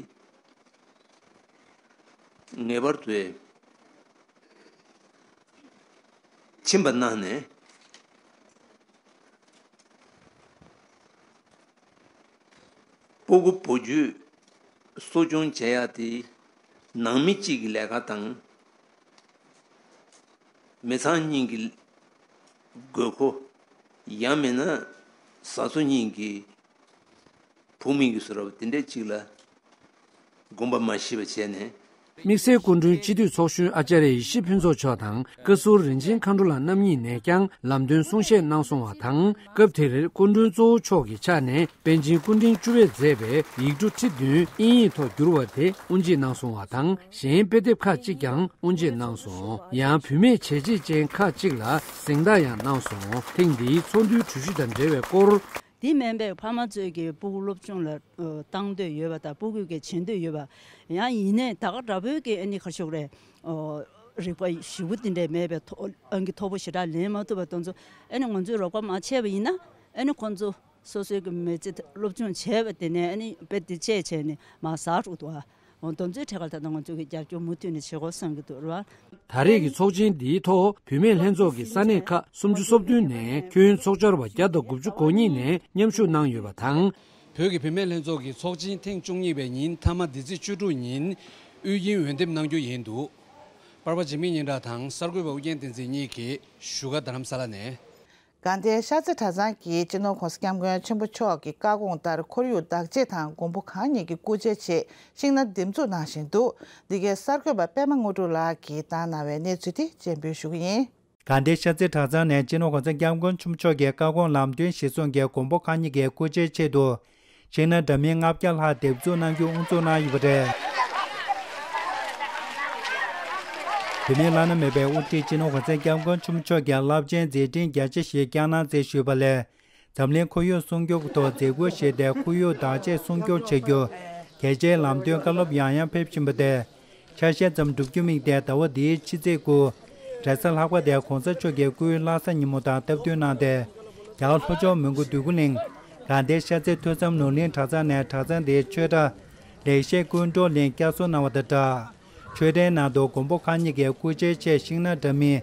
ངེས་པར་དུ་ཁྱིམ་པ་གནང་ནས། སྤུ་གུ་བུ་རྒྱུད་གསོ་སྐྱོང་བྱེད་ཡག་དེ་ནང་མི་གཅིག་གི་ལས་ཀ་དང་། མི་ཚང་གཉིས་ཀྱི་དགོས་མཁོ། ཡང་མིན་ན་བཟའ་ཚོ་གཉིས་ཀྱི་བུ་མོ་གི་བཟོ་འདྲ་དེ་འདྲ་གཅིག་ལ་དགོངས་པ་མ་བཞེས་པ་བྱས་ནས། དམིགས་བསལ་སྐུ་མགྲོན་སྤྱི་འཐུས་ཚོགས་གཞོན་ཨ་ཙརྱ་ཡེ་ཤེས་ཕུན་ཚོགས་མཆོག་དང་། བཀའ་ཟུར་རིན་ཆེན་མཁའ་འགྲོ་ལགས་རྣམ་གཉིས་ནས་ཀྱང་ལམ་སྟོན་གསུང་བཤད་གནང་སོང་བ་དང་། སྐབས་དེར་སྐུ་མགྲོན་གཙོ་བོ་མཆོག་གི་ཕྱག་ནས་པཎ་ཆེན་སྐུ་ཕྲེང་བཅུ་པས་མཛད་པའི་ཡིག་འབྲུ་ཁྲི་བདུན་དབྱིན་ཡིག་ཐོག་བསྒྱུར་བ་དེ་དབུ་འབྱེད་གནང་སོང་བ་དང་། གཞན་དཔེ་དེབ་ཁག་ཅིག་ཀྱང་དབུ་འབྱེད་གནང་སོང་། ཡང་བུད་མེད་བྱས་རྗེས་ཅན་ཁག་ཅིག་ལ་གཟེངས་རྟགས་ཡང་གནང་སོང་། ཐེངས་འདིའི་ཚོགས་འདུའི་གྲོས་གཞི་དང་འབྲེལ་བའི་སྐོར། དེ་མིན་པའི་ཕ་མ་ཚོས་ཀྱི་སྤུ་གུ་སློབ་སྦྱོང་ལ་ཨ་བཏང་འདོད་ཡོད་པ་དང་། སྤུ་གུ་གི་བྱེད་འདོད་ཡོད་པ། ཡང་ཡིན་ནའི་ད་ག་འདྲ་པོའི་གི་ཨ་ནི་ག་ཤོག་རེད། ཨོ། རིག་པ་ཞེ་པོ་དེ་འདྲས་མེད་པའི་མཐོ་ཨང་ཀི་མཐོ་པོ་ཞེ་དྲག་ལེན་མ་ཐུབ་པ་དེ་ཚོ་ཨ་ནི་ང་ཚོས་རོགས་པ་མ་བྱས་པ་ཡིན་ན། ཨ་ནི་ཁོང་ཚོ་སོ་སོའི་གི་མི་ཚེ་སློབ་སྦྱོང་བྱས་པ་དེ་ནས་ཨ་ནི་དཔེ་དེ་བཅད་བྱས་ནས་མར་ཟག་འགྲོ་འདུག་ཨ། འོ། དེ་ཚོའི་ཐད་ཀར་ད་ལྟ་ང་ཚོ་གི་རྒྱབ་སྐྱོར་མུ་མཐུད་ནས་བྱེད་དགོས་བསམ་གྱི་འདུག་ར། ད་རེས་ཀྱི་ཚོགས་ཆེན་འདིའི་ཐོག་བུད་མེད་ལྷན་ཚོགས་ཀྱི་ས་གནས་ཁག་སུམ་ཅུ་སོ་བདུན་ནས་ཁྱོན་ཚོགས་བཅར་བ་བརྒྱ་དང་དགུ་བཅུ་གོ་གཉིས་ནས་མཉམ་ཞུགས་གནང་ཡོད་པ་དང་། བོད་ཀྱི་བུད་མེད་ལྷན་ཚོགས་ཀྱི་ཚོགས་ཆེན་ཐེངས་བཅུ་གཉིས་པའི་ཉིན་མཐའ་མ་འདི་ཚེས་བཅུ་དྲུག་ཉིན་དབུས་དབྱིངས་འོས་འདེམས་གནང་རྒྱུ་ཡིན་འདུག་པར་པ་འཇིགས་མེད་སྙན་གྲགས་དང་གསར་འགོད་པ་ཨུ་རྒྱན་བསྟན་འཛིན་གཉིས་ཀྱིས་བཞུགས་སྒར་རྡ་རམ་ས་ལ་ནས། དགའ་ལྡན་ཤར་རྩེ་གྲྭ་ཚང་གིས་སྤྱི་ནོར་༸གོང་ས་༸སྐྱབས་མགོན་ཆེན་པོ་མཆོག་གི་བཀའ་དགོངས་ལྟར། ཁོར་ཡུག་བདག་གཅེས་དང་མགོན་པོ་གང་ཉིད་ཀྱི་སྐུ་ཚེ་ཆེད་ཤིང་ནགས་འདེབས་འཛུགས་གནང་བཞིན་འདུག་འདི་གའི་གསར་འགོད་པ་པད་མ་དངོས་གྲུབ་ལགས་ཀྱིས་བཏང་གནང་བའི་གནས་ཚུལ་དེ་སྤྱན་འབུལ་ཞུ་གི་ཡིན། དགའ་ལྡན་ཤར་རྩེ་གྲྭ་ཚང་ནས་སྤྱི་ནོར་༸གོང་ས་༸སྐྱབས་མགོན་ཆེན་པོ་མཆོག་གི་བཀའ་དགོངས་ལམ་སྟོན་གཞིར་བཟུང་གིས་མགོན་པོ་གང་ཉིད་ཀྱི་སྐུ་ཚེ་ཆེད་དུ། ཤིང་ནགས་འདྲ་མིན་ལྔ་བརྒྱ་ལྷག་འདེབས་འཛུགས་གནང་རྒྱུ་དབུ་འཛུགས་གནང་ཡོད་པ་རེད། བུད་མེད་བླ་ན་མེད་པའི་དབུ་ཁྲིད་སྤྱི་ནོར་༸གོང་ས་༸སྐྱབས་མགོན་ཆེན་པོ་མཆོག་གིས་རླབས་ཆེན་མཛད་འཕྲིན་རྒྱ་ཆེ་ཞིག་བསྐྱངས་གནང་མཛད་ཞུས་པ་ལས། འཛམ་གླིང་ཁོར་ཡུག་སྲུང་སྐྱོབ་ཐོག་མཛད་ཁུར་བཞེས་ཏེ། ཁོར་ཡུག་བདག་གཅེས་སྲུང་སྐྱོབ་བྱ་རྒྱུ་གལ་ཆེའི་ལམ་སྟོན་བཀའ་སློབ་ཡང་ཡང་ཕེབས་བཞིན་པ་དེ། ཆ་ཤས་ཙམ་བསྒྲུབ་རྒྱུ་དམིགས་ཏེ། ཟླ་བ་འདིའི་ཕྱི་ཚེས་དགུ། རེས་གཟའ་ལྷག་པ་དེ་༸གོང་ས་མཆོག་གི་སྐུའི་བླ་གཟའ་ཉིན་མོ་དང་སྟབས་བསྟུན་གནང་སྟེ། རྒྱ་གར་ལྷོ་ཕྱོགས་མོན་གྷོ་འདོད་རྒུ་གླིང་། དགའ་ལྡན་ཤར་རྩེ་ཐོས་བསམ་ནོར་གླིང་གྲྭ་ཚང་ནས་གྲྭ་ཚང་དེའི་ཆོས་གྲྭ་ལེགས་བཤད་ཀུན་གྲོལ་གླིང་བསྐྱར་གསོ་གནང་བ་དང་སྦྲགས། ཆོས་གྲྭའི་ནང་དུ་མགོན་པོ་གང་ཉིད་ཀྱི་སྐུ་ཚེའི་ཆེད་ཤིང་ནགས་འདྲ་མིན་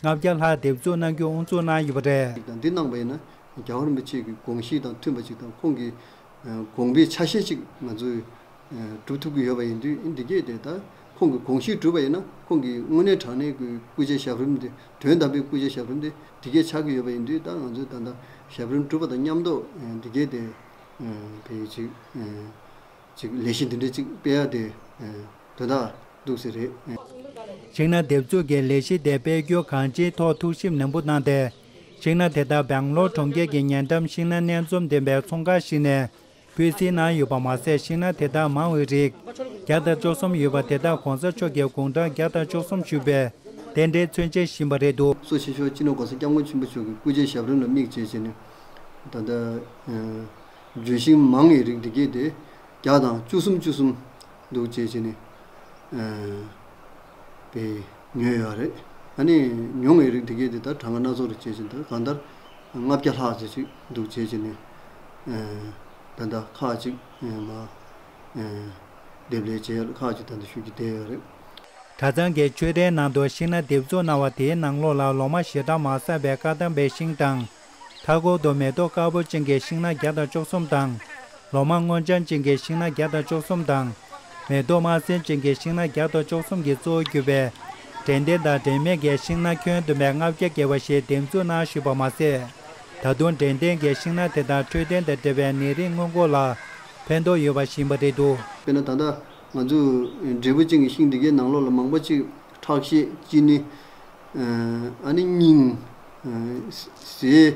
ལྔ་བརྒྱ་ལྷག་འདེབས་འཛུགས་གནང་རྒྱུ་དབུ་འཛུགས་གནང་ཡོད་པ་རེད། འདི་གནང་པ་ཡིན་ན། རྒྱལ་བ་རིན་པོ་ཆེ་གི་དགོངས་གཞི་དང་མཐུན་པ་ཅིག་དང་། ཁོང་གི་དགོངས་པའི་ཆ་ཤས་ཅིག་ང་ཚོས་སྒྲུབ་ཐུབ་ཀྱི་ཡོད་པ་ཡིན་དུས། འདི་གས་དེ་ད་ཁོང་གི་དགོངས་གཞི་གྲུབ་པ་ཡིན་ན། ཁོང་གི་དངོས་གནས་དྲང་གནས་ཀྱི་སྐུ་ཚེ་ཞབས་རིམ་དེ། དོན་དམ་པའི་སྐུ་ཚེ་ཞབས་རིམ་དེ་འདི་གས་ཆགས་ཀྱི་ཡོད་པ་ཡིན་དུས། ད་ང་ཚོས་ད་ལྟ་ཞབས་རིམ་སྒྲུབ་པ་དང་མཉམ་དུ་འདི་གས་དེ་དཔེ་ཅིག་ཅིག་ལས་གཞི་འདི་འདྲ་ཅིག་སྤེལ་ཡ་དེ་དོན་དག་འདུག་ཟེར་རེད། ཤིང་ནགས་འདེབས་འཛུགས་ཀྱི་ལས་གཞི་དེ་སྤེལ་རྒྱུ་གང་ཅིའི་ཐོག་ཐུགས་ཞིབ་ནན་པོ་གནང་སྟེ། ཤིང་ནགས་དེ་དག་སྦེང་ལོར་གྲོང་ཁྱེར་གྱི་ཉེ་འགྲམ་ཤིང་ནགས་སྣ་འཛོམས་ལྡན་པའི་ཚོང་ཁང་ཞིག་ནས་སྤུས་གཟིགས་གནང་ཡོད་པ་མ་ཟད། ཤིང་ནགས་དེ་དག་མང་བའི་རིགས་བརྒྱ་དང་བཅུ་གསུམ་ཡོད་པ་དེ་དག་༸གོང་ས་མཆོག་གི་དགུང་གྲངས་བརྒྱ་དང་བཅུ་གསུམ་བཞུགས་པའི་རྟེན་འབྲེལ་མཚོན་བྱེད་བཞིན་པ་རེད་འདུག་གཙོ་ཆེ་ཤོས་སྤྱི་ནོར་༸གོང་ས་༸སྐྱབས་མགོན་ཆེན་པོ་མཆོག་གི་སྐུ་ཚེ་ཞབས་རིམ་ལ་དམིགས་བྱས་བྱས་ནས། ད་ལྟ་ལྗོན་ཤིང་མང་བའི་རིགས་འདི་གས་དེ་བརྒྱ་དང་བཅུ་གསུམ་བཅུ་གསུམ་འདུག་བྱས་བྱས་ནས་དཔེ་ཉོས་ཡོད་རེད། ཨ་ནི་ཉུང་བའི་རིགས་འདི་གས་དེ་ད་གྲངས་ཀ་སྣ་ཚོགས་རེ་བྱས་བྱས་ནས། ད་གང་ལྟར་ལྔ་བརྒྱ་ལྷག་ཙམ་ཅིག་འདུག་བྱས་བྱས་ནས། ད་ལྟ་ཁག་ཅིག་མ་འདེབས་ལས་བྱས་ཡོད། ཁག་ཅིག་ད་ལྟ་ཤུགས་ཀྱིས་བསྡད་ཡོད་རེད། གྲྭ་ཚང་གི་ཆོས་གྲྭའི་ནང་དུ་ཤིང་ནགས་འདེབས་འཛུགས་གནང་བ་དེའི་ནང་ལོགས་ལ་ལོ་མ་ཞེ་དྲག་མ་ཟགས་པའི་བཀའ་གདམས་པའི་ཤིང་དང་། མཐའ་འཁོར་དུ་མེ་ཏོག་དཀར་པོ་ཅན་གྱི་ཤིང་ནགས་བརྒྱ་དང་བཅུ་གསུམ་དང་། ལོ་མ་སྔོ་ལྗང་ཅན་གྱི་ཤིང་ནགས་བརྒྱ་དང་བཅུ་གསུམ་དང་། མེ་ཏོག་དམར་སེར་ཅན་གྱི་ཤིང་ནགས་བརྒྱ་དང་བཅུ་གསུམ་གྱིས་གཙོ་བོ་གྱུར་པའི་ དྲན་རྟེན་དང་འབྲེལ་མེད་ཀྱི་ཤིང་སྣ་ཁྱོན་བསྡོམས་པའི་ལྔ་བརྒྱ་བརྒལ་བ་ཞིག་འདེབས་འཛུགས་གནང་བཞིན་པ་མ་ཟད། ད་དུང་དྲན་རྟེན་གྱི་ཤིང་སྣ་དེ་དག་འཕྲོད་བསྟེན་དང་འབྲེལ་བའི་ནད་རིགས་སྔོན་འགོག་ལ་ཕན་ཐོགས་ཡོད་པ་ཞིག་ཡིན་པ་རེད་འདུག། དཔེར་ན་ད་ལྟ་ང་ཚོ་འབྲས་བུ་ཅན་གྱི་ཤིང་འདི་གའི་ནང་ལོགས་ལ་མང་པོ་ཅིག་ཁྲག་ཤེད། གཅིན་སྙི། ཨ་ནི་སྙིང་། ཟས་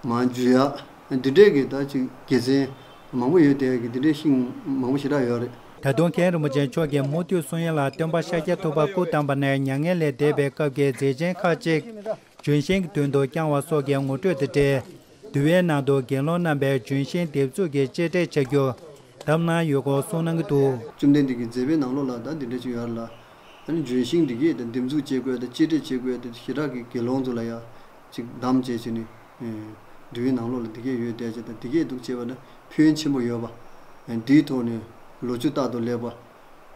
མ་འཇུ་ཡག་འདི་འདྲའི་གི་ད་ཅིག་དགེ་མཚན་མང་པོ་ཡོད་དེ་གི་འདི་འདྲའི་ཤིང་མང་པོ་ཞེ་དྲག་ཡོད་རེད། ད་དུང་མཁན་རིན་པོ་ཆེ་མཆོག་གིས་མུ་མཐུད་གསུང་ཡ་ལ། སྟོན་པ་ཤཱཀྱ་ཐུབ་པ་སྐུ་བལྟམས་པ་ནས་མྱ་ངན་ལས་འདས་པའི་སྐབས་ཀྱི་མཛད་ཆེན་ཁག་ཅིག་ལྗོན་ཤིང་གི་མདུན་དུ་བརྐྱང་བ་སོགས་ཀྱི་ངོ་སྤྲོད་དང་འབྲེལ། འདུལ་བའི་ནང་དུ་དགེ་སློང་རྣམ་པས་ལྗོན་ཤིང་འདེབས་འཛུགས་ཀྱི་གཅེས་སྤྲས་བྱ་རྒྱུ་བསྡམས་གནང་ཡོད་སྐོར་གསུངས་གནང་གི་འདུག། བཅོམ་ལྡན་འདས་ཀྱི་མཛད་པའི་ནང་ལོགས་ལ་ད་འདི་འདྲ་ཅིག་ཡོད་རེད་ལ། ཨ་ནི་ལྗོན་ཤིང་འདི་གས་ད་འདེབས་འཛུགས་བྱེད་དགོས་ད་གཅེས་སྤྲས་བྱེད་དགོས་ད་ཞེ་དྲག་གི་དགེ་སློང་ཚོ་ལ་ཡ་ཅིག་བསྡམས་བྱས་བྱས་ནས་འདུལ་བའི་ནང་ལོགས་ལ་འདི་གས་ཡོད་བསྡད་བྱས་ད་འདི་གས་འདུག་བྱས་པ་ན་ཕན་ཡོན་ཆེན་པོ་ཡོད་པ། འདིའི་ཐོག་ནས་ལོ་ཆུ་རྟག་ཏུ་ལེགས་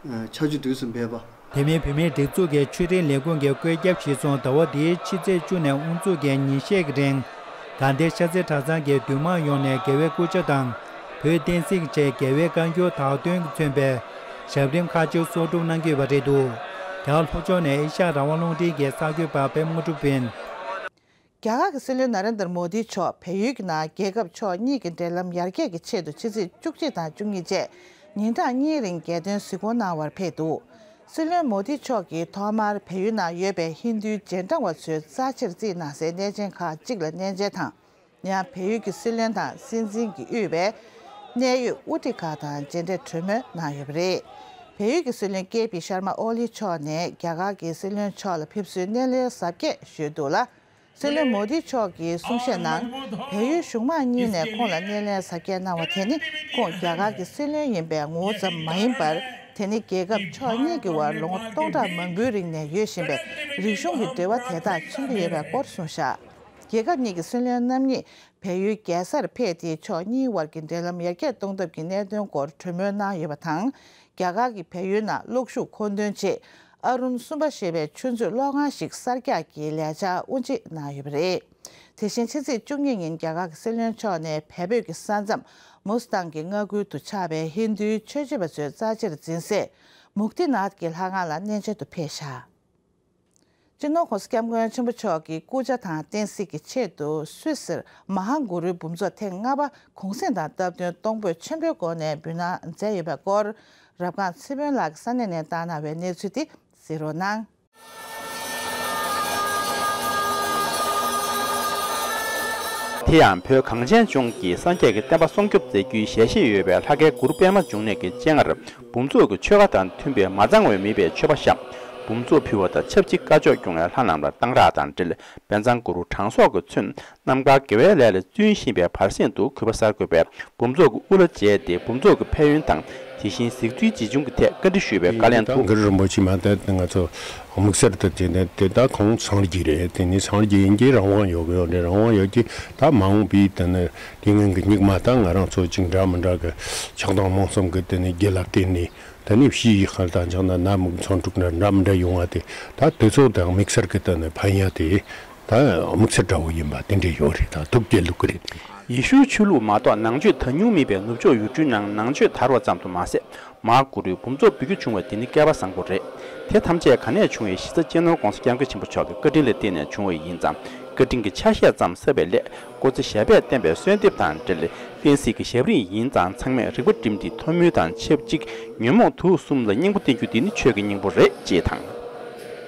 པ། ཆར་ཆུ་དུས་སུ་འབེབས་པ། དེ་མིན་བོད་མིའི་སྒྲིག་འཛུགས་ཀྱི་ཆོས་རིག་ལས་ཁུངས་ཀྱི་བཀོད་ཁྱབ་གཞིར་བཟུང་ཟླ་བ་འདིའི་ཕྱི་ཚེས་བཅུ་ནས་དབུ་འཛུགས་ཀྱི་ཉིན་ཤས་ཀྱི་རིང་དགའ་ལྡན་ཤར་རྩེ་གྲྭ་ཚང་གི་འདུས་མང་ཡོངས་ནས་རྒྱལ་བའི་སྐུ་ཕྱྭ་དང་བོད་བསྟན་སྲིད་ཀྱི་ཆེད་རྒྱལ་བའི་བཀའ་འགྱུར་དག་དོན་གྱིས་མཚོན་པའི་ཞབས་རིམ་ཁག་ཅིག་གསོག་སྒྲུབ་གནང་གི་ཡོད་པ་རེད་འདུག། རྒྱ་གར་ལྷོ་ཕྱོགས་ནས་ཨེ་ཤ་ཡ་རང་དབང་རླུང་འཕྲིན་གྱི་གསར་འགོད་པ་པད་མ་དངོས་གྲུབ་ཡིན། རྒྱ་གར་གྱི་སྲིད་བློན་ན་རེན་དར་མོ་དི་མཆོག་བལ་ཡུལ་གྱི་ནང་རྒྱལ་ཁབ་ཕྱོགས་གཉིས་ཀྱི་འབྲེལ་ལམ་ཡར་རྒྱས་ཀྱི་ཆེད་དུ་ཕྱི་ཚེས་བཅུ་གཅིག་དང་བཅུ་གཉིས་བཅས་ཉིན་གྲངས་གཉིས་རིང་རྒྱལ་དོན་གཟིགས་སྐོར་གནང་བར་ཕེབས་འདུག། སྲིད་བློན་མོ་དི་མཆོག་གིས་ཐོག་མར་བལ་ཡུལ་ནང་ཡོད་པའི་ཧིན་རྡུའི་རྗེས་འབྲང་བ་ཚོའི་རྩ་ཆེར་བརྩིས་གནང་སའི་གནས་ཆེན་ཁག་ཅིག་ལ་གནས་མཇལ་དང་། ཡང་བལ་ཡུལ་གྱི་སྲིད་བློན་དང་སྲིད་འཛིན་གྱིས་དབུས་པའི་གནད་ཡོད་དབུ་ཁྲིད་ཁག་དང་མཇལ་འཕྲད་གྲོས་མོལ་གནང་ཡོད་པ་རེད། བལ་ཡུལ་གྱི་སྲིད་བློན་ཀེ་པི་ཤར་མ་ཨོ་ལི་མཆོག་ནས་རྒྱ་གར་གྱི་སྲིད་བློན་མཆོག་ལ་ཕེབས་བསུའི་སྣེ་ལེན་གཟབ་རྒྱས་ཞུས་འདུག་ལ། སྲིད་བློན་མོ་དི་མཆོག་གིས་གསུང་བཤད་ནང་། བལ་ཡུལ་གཞུང་མང་གཉིས་ནས་ཁོང་ལ་སྣེ་ལེན་གཟབ་རྒྱས་གནང་བ་དེ་ནི་ཁོང་རྒྱ་གར་གྱི་སྲིད་བློན་ཡིན་པའི་ངོ་བོ་ཙམ་མ་ཡིན་པར། དེ་ནི་རྒྱལ་ཁབ་ཕྱོགས་གཉིས་ཀྱི་དབར་ལོ་ངོ་སྟོང་ཕྲག་མང་པོའི་རིང་ནས་ཡོད་བཞིན་པའི་རིག་གཞུང་གི་འབྲེལ་བ་དེ་དག་མཚོན་གྱི་ཡོད་པའི་སྐོར་གསུངས་བཞག། རྒྱལ་ཁབ་གཉིས་ཀྱི་སྲིད་བློན་རྣམ་གཉིས་བལ་ཡུལ་རྒྱལ་སར་ཕེབས་ཏེ་ཕྱོགས་གཉིས་དབར་གྱི་འབྲེལ་ལམ་ཡར་རྒྱས་གཏོང་ཐབས་ཀྱི་གནད་དོན་སྐོར་གྲོས་མོལ་གནང་ཡོད་པ་དང་། རྒྱ་གར་གྱིས་བལ་ཡུལ་ནང་གློག་ཤུགས་མཁོ་འདོན་ཆེད་ཨ་རུན་གསུམ་པ་ཞེས་པའི་ཆུ་མཛོད་གློག་ཁང་ཞིག་གསར་རྒྱག་གི་ལས་འཆར་དབུ་འབྱེད་གནང་ཡོད་པ་རེད། དེ་བཞིན་ཕྱི་ཚེས་བཅུ་གཉིས་ཉིན་རྒྱ་གར་གྱི་སྲིད་བློན་མཆོག་ནས་བལ་བོད་ཀྱི་ས་མཚམས་མུ་སི་ཐང་གི་མངའ་ཁུལ་དུ་ཆགས་པའི་ཧིན་རྡུའི་ཆོས་བྱེད་པ་ཚོའི་རྩ་ཆེར་འཛིན་སའི་མུག་ཏི་ནཱཐ་ཀྱི་ལྷ་ཁང་ལ་གནས་མཇལ་དུ་ཕེབས་བཞག། སྤྱི་ནོར་༸གོང་ས་༸སྐྱབས་མགོན་ཆེན་པོ་མཆོག་གི་སྐུ་ཕྱྭ་དང་བསྟན་སྲིད་ཀྱི་ཆེད་དུ་སུད་སིར་མ་ཧཱ་གུ་རུའི་འབུམ་ཚོགས་ཐེངས་ལྔ་པ་གུང་གསེང་དང་སྟབས་བསྟུན་གཏོང་ཕོད་ཆེན་པོའི་སྒོ་ནས་འབུལ་གནང་མཛད་ཡོད་པའི་སྐོར། རབ་སྒང་ཚེ་དཔོན་ལགས་ཀྱིས་ས་གནས་ནས་བཏང་གནང་བའི་གནས་ཚུལ་དེ་གཟིགས་རོགས་གནང་། དེ་ཡང་བོད་གངས་ཅན་ལྗོངས་ཀྱི་སངས་རྒྱས་ཀྱི་བསྟན་པ་སྲུང་སྐྱོབ་མཛད་རྒྱུའི་ཞལ་བཞེས་ཡོད་པའི་ལྷ་སྐལ་གུ་རུ་པདྨ་འབྱུང་གནས་ཀྱི་སྤྱན་སྔར། འབུམ་ཚོགས་ཀྱི་ཆོ་ག་དང་མཐུན་པའི་མ་གཙང་བའི་མེད་པའི་མཆོད་པ་བཤམས། འབུམ་ཚོགས་ཕུལ་བ་དང་ཆབས་ཅིག་བཀའ་ཆོས་སྐྱོང་བའི་ལྷ་རྣམས་ལ་གཏང་རག་དང་འབྲེལ། དཔལ་བཟང་གུ་རུ་དྲང་སྲོང་གིས་མཚོན་རྣམ་དཀར་དགེ་བའི་ལས་ལ་བརྩོན་བཞིན་པའི་བར་གསེང་དུ་གུས་པ་གསར་འགོད་པས་འབུམ་ཚོགས་ཀྱི་དབུ་བླ་མཇལ་ཏེ་འབུམ་ཚོགས་ཀྱི་ཕན་ཡོན་དང་དེ་བཞིན་གཟིགས་ཚུལ་ཇི་བྱུང་གི་ཐད་བཀའ་འདྲི་ཞུས་པའི་བཀའ་ལན་དུ། གུ་རུ་རིན་པོ་ཆེ་མ་གཏོགས་ང་ཚོ་དམིགས་བསལ་དུ་དེ་ནས་དེ་ད་ཁོང་སངས་རྒྱས་རེད། དེ་ནས་སངས་རྒྱས་ཡིན་གྱི་རང་དབང་ཡོད་གི་ཡོད་རེད། རང་དབང་ཡོད་ཀྱི་ད་མ་འོངས་པའི་དེ་ནས་དེ་སྔོན་གྱི་སྙིགས་མ་ད་ང་རང་ཚོ་ཅིག་འདྲ་མི་འདྲ་གི་ཆགས་སྡང་རྨོངས་གསུམ་གི་དེ་ནས་རྒྱུ་ལ་བརྟེན་ནས། ད་ནི་ཕྱིའི་ཧར་དང་ཆགས་ན་ན་མུག་མཚོན་དྲུག་ན་འདྲ་མི་འདྲ་ཡོང་བ་དེ་ད་དེ་ཚོ་དང་དམིགས་བསལ་གྱི་ད་ནི་ཕན་ཡ་དེ་ད་དམིགས་བསལ་འདྲ་བོ་ཡིན་པ་དེ་འདྲ་ཡོད་རེད། ད་ཐུགས་དགྱེས་ལུགས་ཀྱི་རེད་དེ། ཡེ་ཤུའི་ཆོས་ལུགས་མ་གཏོགས་ནང་ཆོས་ད་མྱོང་མེད་པའི་ནུབ་ཕྱོགས་ཡུལ་གྲུའི་ནང་ནང་ཆོས་དར་བ་ཙམ་དུ་མ་ཟད། མར་གུ་རུའི་འབུམ་ཚོགས་འབུལ་རྒྱུ་བྱུང་བ་དེ་ནི་སྐལ་བ་བཟང་པོ་རེད། དེ་ཐམས་ཅད་ག་ནས་བྱུང་བའི་གཞི་རྩ་སྤྱི་ནོར་༸གོང་ས་༸སྐྱབས་མགོན་ཆེན་པོ་མཆོག་གི་བཀའ་དྲིན་ལ་བརྟེན་ནས་བྱུང་བ་ཡིན་ཙང་བཀའ་དྲིན་གྱི་ཆ་ཤས་ཙམ་བསགས་པའི་སླད། སྐུ་ཚེ་ཞབས་པད་བརྟན་པའི་གསོལ་འདེབས་དང་འབྲེལ། བསྟན་སྲིད་ཀྱི་ཞབས་རིམ་ཡིན་ཙང་ཚང་མས་རིག་པ་བསྒྲིམས་ཏེ་ཐོག་མུན་དང་ཆབས་ཅིག་ཉོན་མོངས་དུག་གསུམ་ལ་སྙིང་པོ་བསྟེན་རྒྱུ་འདི་ནི་ཆོས་ཀྱི་སྙིང་པོ་རེད་ཅེས་དང་།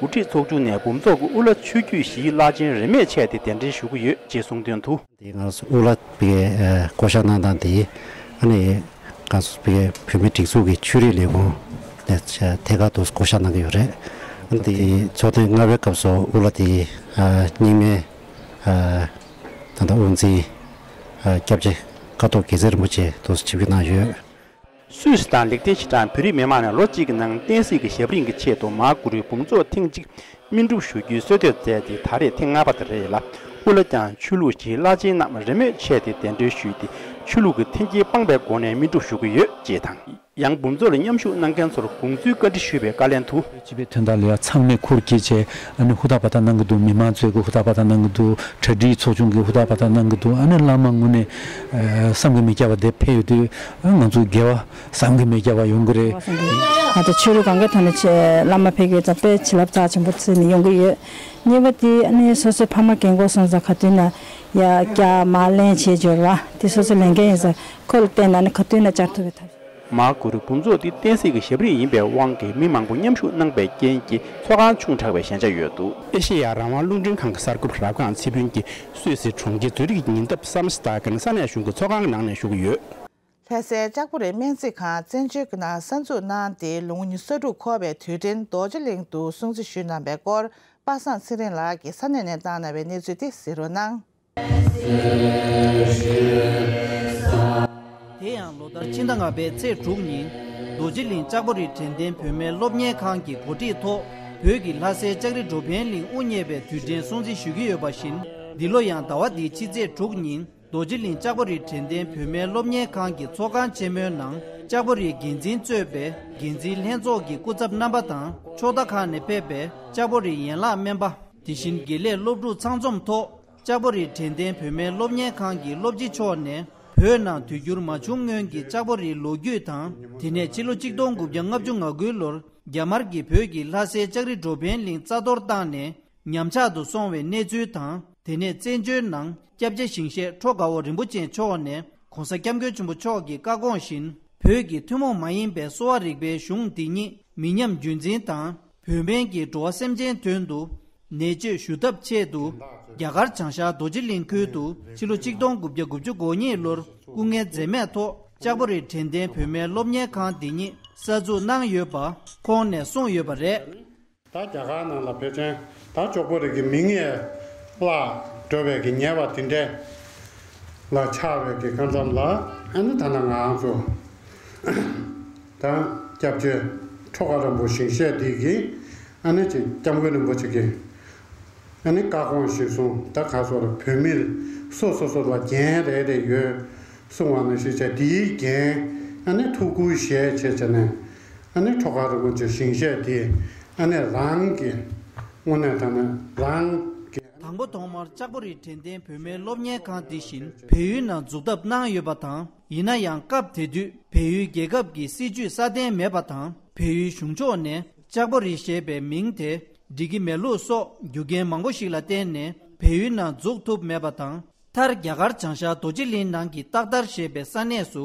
འགོ་ཁྲིད་ཚོགས་ཆུང་ནས་འབུམ་ཚོགས་ཀྱི་དབུ་བླ་ཆོས་བརྒྱུད་བཞིའི་བླ་ཆེན་རིས་མེད་ཆད་དེ་གདན་འདྲེན་ཞུ་གི་ཡོད་ཅེས་གསུངས་དོན་དུ། དེ་ང་ཚོ་དབུ་བླ་བཀའ་བཀའ་ཤག་གནང་སྟངས་དེ་ཨ་ནི་ང་ཚོ་བོད་མིའི་སྒྲིག་འཛུགས་ཀྱི་ཆོས་རིག་ལས་ཁུངས་ནས་ཐད་ཀར་དུ་བསྐོ་བཞག་གནང་གི་ཡོད་རེད། ཨ་ནི་དེ་ཚོགས་ཐེངས་ལྔ་པའི་སྐབས་སུ་དབུ་བླ་དེ་རྙིང་མའི་ད་ལྟ་དབུ་འཛིན་སྐྱབས་རྗེ་ཀཿཐོག་དགེ་མཚན་རིན་པོ་ཆེ་དུ་ཆིབས་བསྒྱུར་གནང་ཡོད། སུད་སི་དང་ལེགས་ལྡན་ཤི་ཀྲང་བོད་རིགས་མི་མང་ནས་ལོ་གཅིག་གི་ནང་བསྟན་སྲིད་ཀྱི་ཞབས་རིམ་གྱི་ཆེད་དུ་མར་གུ་རུའི་འབུམ་ཚོགས་ཐེངས་གཅིག་སྨིན་སྒྲུབ་ཞུ་རྒྱུའི་གསོལ་འདེབས་མཛད་དེ་ད་རེས་ཐེངས་ལྔ་པ་དེ་རེད་ལ། དབུ་བླ་ཀྱང་ཆོས་ལུགས་བཞིའི་བླ་ཆེན་རྣམས་རིས་མེད་ཆད་དེ་གདན་འདྲེན་ཞུས་ཏེ་ཆོས་ལུགས་ཀྱི་མཐུན་རྐྱེན་སྤངས་པའི་སྒོ་ནས་སྨིན་སྒྲུབ་ཞུ་གི་ཡོད་ཅེས་དང་། ཡང་འབུམ་ཚོགས་ལ་མཉམ་ཞུགས་གནང་མཁན་ཚོར་དགོངས་ཚུལ་བཀའ་འདྲི་ཞུས་པའི་བཀའ་ལན་དུ། སྤྱི་པའི་དོན་དག་ལ་ཡང་ཚང་མས་ཁུར་གྱིས་བྱས། ཨ་ནི་ཧུར་ཐག་པ་ཐག་གནང་གི་འདུག་མི་མང་ཚོས་ཀྱི་ཧུར་ཐག་པ་ཐག་གནང་གི་འདུག་གྲ་སྒྲིག་ཚོགས་ཆུང་གིས་ཧུར་ཐག་པ་ཐག་གནང་གི་འདུག་ཨ་ནི་བླ་མ་དངོས་གནས་ཨ་བསམ་གྱིས་མི་ཁྱབ་པ་དེ་ཕེབས་ཡོད་དུས། ཨ་ང་ཚོ་དགེ་བ་བསམ་གྱིས་མི་ཁྱབ་པ་ཡོང་གི་རེད། ང་ཚོ་ཆོས་རིག་གང་གའི་ཐོག་ནས་ཆེ་བླ་མ་ཕེབས་ཀྱི་ཙམ་དཔེ་བྱིན་རླབས་རྩ་ཆེན་པོ་བརྩིས་ནས་ཡོང་གི་ཡོད། གཉིས་པ་དེ་ཨ་ནི་སོ་སོའི་ཕ་མ་རྒན་གོག་སོང་ཙང་ག་དུས་ན་ཡ་སྐྱ་མ་ལེན་བྱེད་འབྱོར་བ་དེ་སོ་སོའི་ལས་འགན་ཡིན་ཙང་ཁོ་ལ་བརྟེན་ནས་ཨ་ནི་ག་དུས་ན་བཅར་ཐུབ་པའི་ཐབས། མར་གུ་རུ་འབུམ་ཚོགས་འདི་བསྟན་སྲིད་ཀྱི་ཞབས་རིམ་ཡིན་པའི་དབང་གིས་མི་མང་པོ་མཉམ་ཞུགས་གནང་པའི་རྐྱེན་གྱིས་ཚོགས་ཁང་ཆུང་དྲགས་པའི་ཞན་ཆ་ཡོད་འདུག་ཨེ་ཤེ་ཡ་རང་དབང་རླུང་འཕྲིན་ཁང་གི་གསར་འགོད་པ་རབ་སྒང་ཚེ་ཕུན་གྱིས་སུད་སི་གྲོང་ཁྱེར་ཛུ་རིག་གི་ཉེ་འདབས་སམ་སི་ཐ་ཀན་ས་གནས་གཞུང་གི་ཚོགས་ཁང་གི་ནང་ནས་ཞུ་གི་ཡོད། ལྷ་སའི་ལྕགས་པོ་རི་སྨན་རྩིས་ཁང་བཙན་བྱོལ་གྱི་ནང་གསར་འཛུགས་གནང་སྟེ་ལོ་ངོ་ཉི་ཤུ་རྩ་དྲུག་འཁོར་བའི་དུས་དྲན་རྡོ་རྗེ་གླིང་དུ་སྲུང་བརྩི་ཞུས་གནང་པའི་སྐོར་པ་སངས་ཚེ་རིང་ལགས་ཀྱིས་ས་གནས་ནས་བཏང་གནང་བའི་གནས་ཚུལ་དེ་གཟིགས་རོགས་གནང་། དེ་ཡང་ལོ་ལྟར་ཕྱི་ཟླ་ལྔ་པའི་ཚེས་དྲུག་ཉིན། རྡོ་རྗེ་གླིང་ལྕགས་པོ་རི་དྲན་རྟེན་བུད་མེད་སློབ་གཉེར་ཁང་གི་གོ་སྒྲིག་ཐོག་བོད་ཀྱི་ལྷ་སའི་ལྕགས་རི་འགྲོ་ཕན་གླིང་དབུ་བརྙེས་པའི་དུས་དྲན་སྲུང་བརྩི་ཞུ་གི་ཡོད་པ་བཞིན། འདི་ལོ་ཡང་ཟླ་བ་འདིའི་ཕྱི་ཚེས་དྲུག་ཉིན། རྡོ་རྗེ་གླིང་ལྕགས་པོ་རི་དྲན་རྟེན་བུད་མེད་སློབ་གཉེར་ཁང་གི་ཚོགས་ཁང་ཆེན་མོའི་ནང་། ལྕགས་པོ་རིའི་འགན་འཛིན་གཙོས་པའི་འགན་འཛིན་ལྷན་ཚོགས་ཀྱི་སྐུ་ཚབ་རྣམ་པ་དང་། ཕྱོགས་མཐའ་ཁག་ནས་ཕེབས་པའི་ལྕགས་པོ་རིའི་ཡན་ལག་སྨན་པ། དེ་བཞིན་དགེ་ལས་སློབ་ཕྲུག་ཚང་འཛོམས་ཐོག་ལྕགས་པོ་རི་དྲན་རྟེན་བུད་མེད་སློབ་གཉེར་ཁང་གི་སློབ་སྤྱི་མཆོག་ནས། བོད་ནང་དུས་འགྱུར་མ་བྱུང་སྔོན་གྱི་ལྕགས་པོ་རིའི་ལོ་རྒྱུས་དང་། དེ་ནས་ཕྱི་ལོ་གཅིག་སྟོང་དགུ་བརྒྱ་ལྔ་བཅུ་ང་དགུའི་ལོར་རྒྱ་དམར་གྱིས་བོད་ཀྱི་ལྷ་སའི་ལྕགས་རི་འགྲོ་ཕན་གླིང་རྩ་གཏོར་བཏང་ནས། ཉམས་ཆག་ཏུ་སོང་བའི་གནས་ཚུལ་དང་། དེ་ནས་བཙན་བྱོལ་ནང་སྐྱབས་རྗེ་ཞིང་གཤེགས་ཁྲོ་དགའ་བོ་རིན་པོ་ཆེ་མཆོག་ནས་༸གོང་ས་༸སྐྱབས་མགོན་ཆེན་པོ་མཆོག་གི་བཀའ་དགོངས་བཞིན། བོད་ཀྱི་ཐུན་མོང་མ་ཡིན་པའི་གསོ་བ་རིག་པའི་གཞུང་འདི་ཉིད་མི་ཉམས་རྒྱུན་འཛིན་དང་། བོད་སྨན་གྱི་འགྲོ་བ་སེམས་ཅན་དོན་དུ་ནད་བཅོས་ཞུ་ཐབས་ཆེད་དུ། རྒྱ་གར་བྱང་ཤར་རྡོ་རྗེ་གླིང་ཁུལ་དུ་ཕྱི་ལོ་གཅིག་སྟོང་དགུ་བརྒྱ་དགུ་བཅུ་གོ་གཉིས་ལོར་སྐུ་ངལ་འཛེམས་མེད་ཐོག་ལྕགས་པོ་རི་དྲན་རྟེན་བུད་མེད་སློབ་གཉེར་ཁང་འདི་ཉིད་གསར་འཛུགས་གནང་ཡོད་པ་ཁོང་ནས་གསུངས་ཡོད་པ་རེད། ད་རྒྱ་གར་ནང་ལ་ཕལ་ཆེར་ད་ལྕགས་པོ་རི་གི་མིང་ཡང་བརླག་འགྲོ་བའི་གི་ཉེས་པ་དེ་འདྲས་ལ་ཆགས་པའི་གི་སྐབས་མཚམས་ལ། ཨ་ནི་ད་ནང་ང་ཚོ་ད་སྐྱབས་རྗེ་ཁྲོ་དགའ་རིན་པོ་ཞིང་གཤེགས་འདི་གིས་ཨ་ནི་ཅིག་སྐྱབས་མགོན་རིན་པོ་ཆེ་གིས་ཨ་ནི་བཀའ་དགོངས་གཞིར་བཟུང་ད་ག་སོ་ལ་བོད་མི་སོ་སོ་སོ་ལ་འགན་རེ་རེ་ཡོད་གསུང་བ་ནང་བཞིན་བྱས། འདིའི་འགན་ཨ་ནི་ཐུགས་ཁུར་བཞེས་བྱས་བྱས་ནས། ཨ་ནི་ཁྲོ་དགའ་རིན་པོ་ཆེ་ཞིང་གཤེགས་དེ་ཨ་ནི་རང་གི་དངོས་གནས་དྲང་གནས་རང་གི། དང་པོ་ཐོག་མར་ལྕགས་པོ་རི་དྲན་རྟེན་བུད་མེད་སློབ་གཉེར་ཁང་འདི་བཞིན་བལ་ཡུལ་ནང་འཛུགས་ཐབས་གནང་ཡོད་པ་དང་། ཡིན་ན་ཡང་སྐབས་དེ་དུས་བལ་ཡུལ་རྒྱལ་ཁབ་ཀྱི་སྲིད་ཇུས་སྲ་བརྟན་མེད་པ་དང་། བལ་ཡུལ་གཞུང་ཕྱོགས་ནས་ལྕགས་པོ་རི་ཞེས་པའི་མིང་དེ་འགྲིག་གི་མེད་ལུགས་སོགས་རྒྱུ་རྐྱེན་མང་པོ་ཞིག་ལ་བརྟེན་ནས་བལ་ཡུལ་ནང་འཛུགས་ཐུབ་མེད་པ་དང་། མཐར་རྒྱ་གར་བྱང་ཤར་རྡོ་རྗེ་གླིང་ནང་གི་སྟག་དར་ཞེས་པའི་ས་གནས་སུ་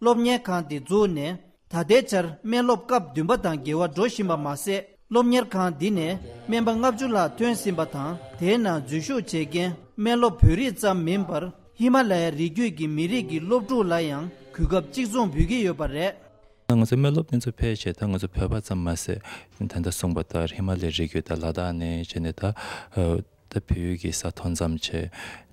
སློབ་གཉེར་ཁང་འདི་འཛུགས་ནས། ད་ལྟའི་ཆར་སྨན་སློབ་སྐབས་བདུན་པ་དང་བརྒལ་བ་འགྲོ་བཞིན་པ་མ་ཟད། སློབ་གཉེར་ཁང་འདི་ནས་སྨན་པ་ལྔ་བཅུ་ལྷག་ཐོན་ཟིན་པ་དང་། དེའི་ནང་འཛུལ་ཞུགས་བྱེད་མཁན་སྨན་སློབ་བོད་རིགས་ཙམ་མིན་པར། ཧི་མ་ལ་ཡའི་རི་རྒྱུད་ཀྱི་མི་རིགས་ཀྱི་སློབ་ཕྲུག་ལ་ཡང་གོ་སྐབས་གཅིག་མཚུངས་འབུལ་གྱི་ཡོད་པ་རེད། ང་ཚོ་སྨན་སློབ་དེ་ཚོ་ཕལ་ཆེར་ད་ང་ཚོ་བོད་པ་ཙམ་མ་ཟད། ད་ལྟ་གསུངས་པ་ལྟར་ཧི་མ་ལ་ཡའི་རི་རྒྱུད་དང་ལ་དྭགས་ནས་བྱས་ནས་ད། ད་བལ་ཡུལ་གྱི་ས་མཐོ་མཚམས་ཆེ།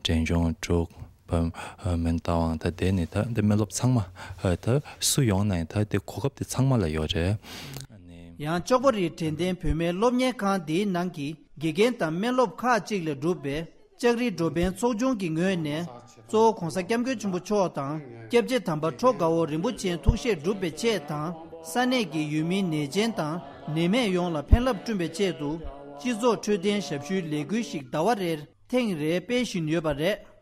འབྲས་ལྗོངས། འབྲུག་པ། མོན་རྟ་དབང་། ད་དེ་ནི་ད་འདི་སྨན་སློབ་ཚང་མ་ད་སུ་ཡོང་ན་ཡང་ད་དེ་གོ་སྐབས་དེ་ཚང་མ་ལ་ཡོད་རེད། ཨ་ནི། ཡང་ལྕགས་པོ་རིའི་དྲན་རྟེན་བུད་མེད་སློབ་གཉེར་ཁང་འདིའི་ནང་གི་དགེ་རྒན་དང་སྨན་སློབ་ཁག་ཅིག་ལས་གྲུབ་པའི་ལྕགས་རིའི་འགྲོ་ཕན་ཚོགས་ཆུང་གི་ངོས་ནས། གཙོ་བོ་༸གོང་ས་༸སྐྱབས་མགོན་ཆེན་པོ་མཆོག་དང་། སྐྱབས་རྗེ་དམ་པ་ཁྲོ་དགའ་བོ་རིན་པོ་ཆེའི་ཐུགས་བཞེད་འགྲུབ་པའི་ཆེད་དང་། ས་གནས་ཀྱི་ཡུལ་མིའི་ནད་ཅན་དང་ནད་མེད་ཡོངས་ལ་ཕན་རླབས་བསྐྲུན་པའི་ཆེད་དུ། སྤྱི་ཚོགས་འཕྲོད་བསྟེན་ཞབས་ཞུའི་ལས་འགུལ་ཞིག་ཟླ་བ་རེར་ཐེངས་རེ་སྤེལ་བཞིན་ཡོད་པ་རེད།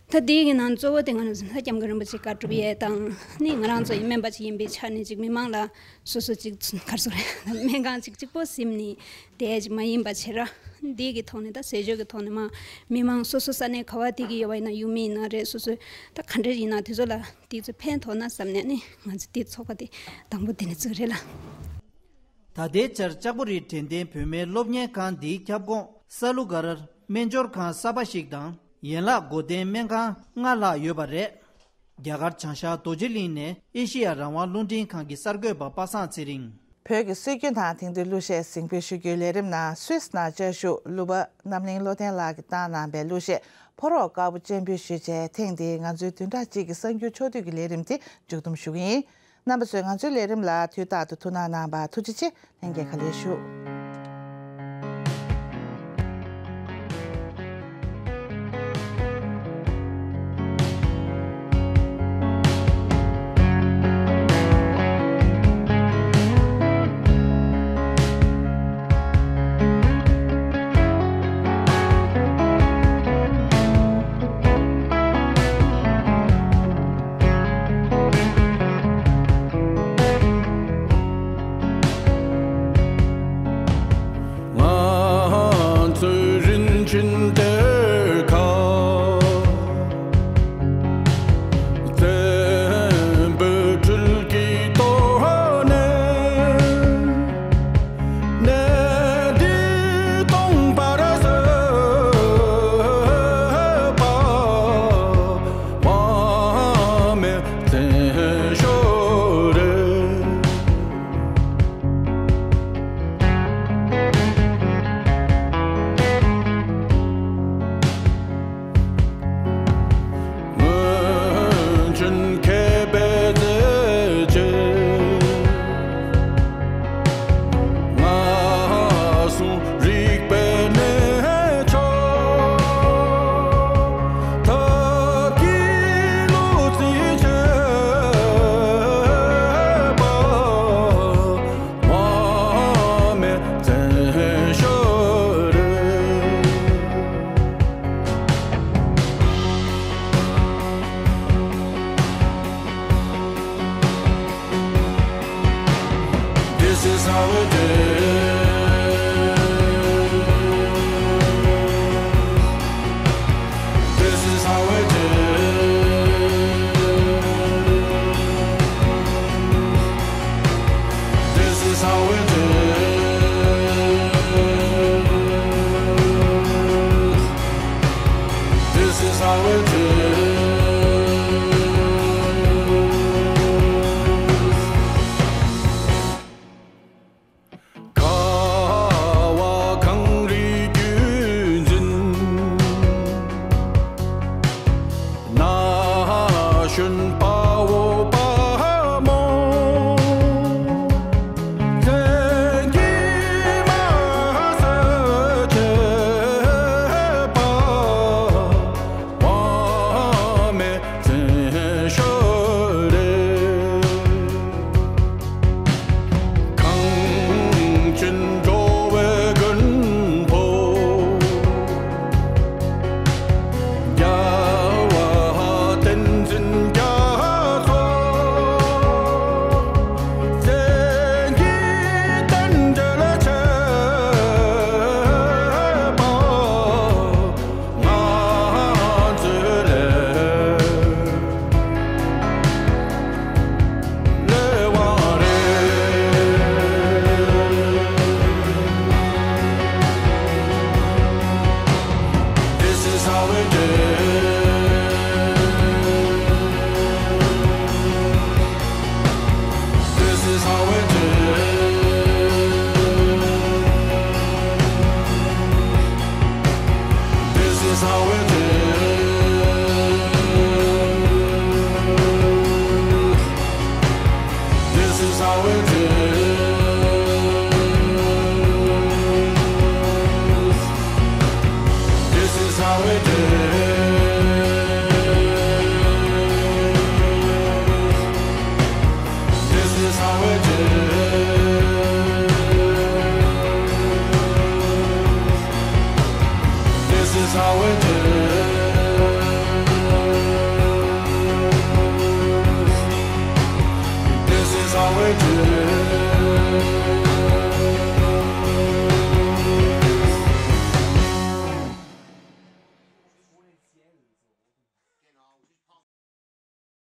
ད་དེའི་གི་ནང་གཙོ་བོ་དེ་ང་རང་ཚོ་ད་༸སྐྱབས་མགོན་རིན་པོ་ཆེ་བཀའ་སྒྲུབ་ཡས་དང་། ནི་ང་རང་ཚོ་ཡི་སྨན་པ་ཅིག་ཡིན་པའི་ཆ་ནས་ཅིག་མི་མང་ལ་སོ་སོ་ཅིག་ག་རེ་ཟེར་དགོས་རེད། སྨན་ཁང་ཅིག་གཅིག་པོ་ཟིན་ནས་བསྡད་ཅིག་མ་ཡིན་པ་བྱས་ར། འདི་གི་ཐོག་ནས་ད་ཟས་སྤྱོད་ཀྱི་ཐོག་ནས་མ་མི་མང་སོ་སོ་ས་གནས་ག་བ་དེ་གི་ཡོད་པ་ཡིན་ན། ཡུལ་མི་ཡིན་ན་རེད། སོ་སོ་ད་ག་འདྲ་ཡིན་ན་དེ་ཚོ་ལ་དེ་ཚོ་ཕན་ཐོགས་ན་བསམ་ནས་ནི་ང་ཚོ་དེ་ཚོགས་པ་དེ་དང་པོ་དེ་ནས་བཙུགས་རེད་ལ། ད་ལྟའི་ཆར་ལྕགས་པོ་རི་དྲན་རྟེན་བུད་མེད་སློབ་གཉེར་ཁང་འདིའི་ཁྱབ་ཁོངས་ས་ལུ་ག་རར་སྨན་སྦྱོར་ཁང་གསར་པ་ཞིག་དང་། ཡན་ལག་སྒོ་བསྟེན་སྨན་ཁང་ལྔ་ལྷག་ཡོད་པ་རེད། རྒྱ་གར་བྱང་ཤར་རྡོ་རྗེ་གླིང་ནས་ཨེ་ཤེ་ཡ་རང་དབང་རླུང་འཕྲིན་ཁང་གི་གསར་འགོད་པ་པ་སངས་ཚེ་རིང་། བོད་ཀྱི་སྲོལ་རྒྱུན་དང་དེང་དུས་གླུ་གཞས་གཟིགས་འབུལ་ཞུ་རྒྱུའི་ལས་རིམ་ནང་སུད་སི་ནང་བཅའ་བཞུགས་གླུ་པ་རྣམ་གླིང་བློ་ལྡན་ལགས་ཀྱིས་བཏང་གནང་པའི་གླུ་གཞས་ཕོ་རོག་དཀར་པོ་སྤྱན་འབུལ་ཞུས་རྗེས། ཐེངས་འདིའི་ང་ཚོའི་བདུན་ཕྲག་གཅིག་གི་གསར་འགྱུར་ཕྱོགས་བསྡུས་ཀྱི་ལས་རིམ་དེ་མཇུག་བསྡོམས་ཞུ་གི་ཡིན། རྣམ་པ་ཚོས་ང་ཚོའི་ལས་རིམ་ལ་དུས་རྟག་ཏུ་ཐུགས་སྣང་གནང་བར་ཐུགས་རྗེ་ཆེ། ལྷན་རྒྱས་བཀའ་ལན་ཞུ། This is how we do. This is how we do. This is how we do. This is how we do. This is how we do.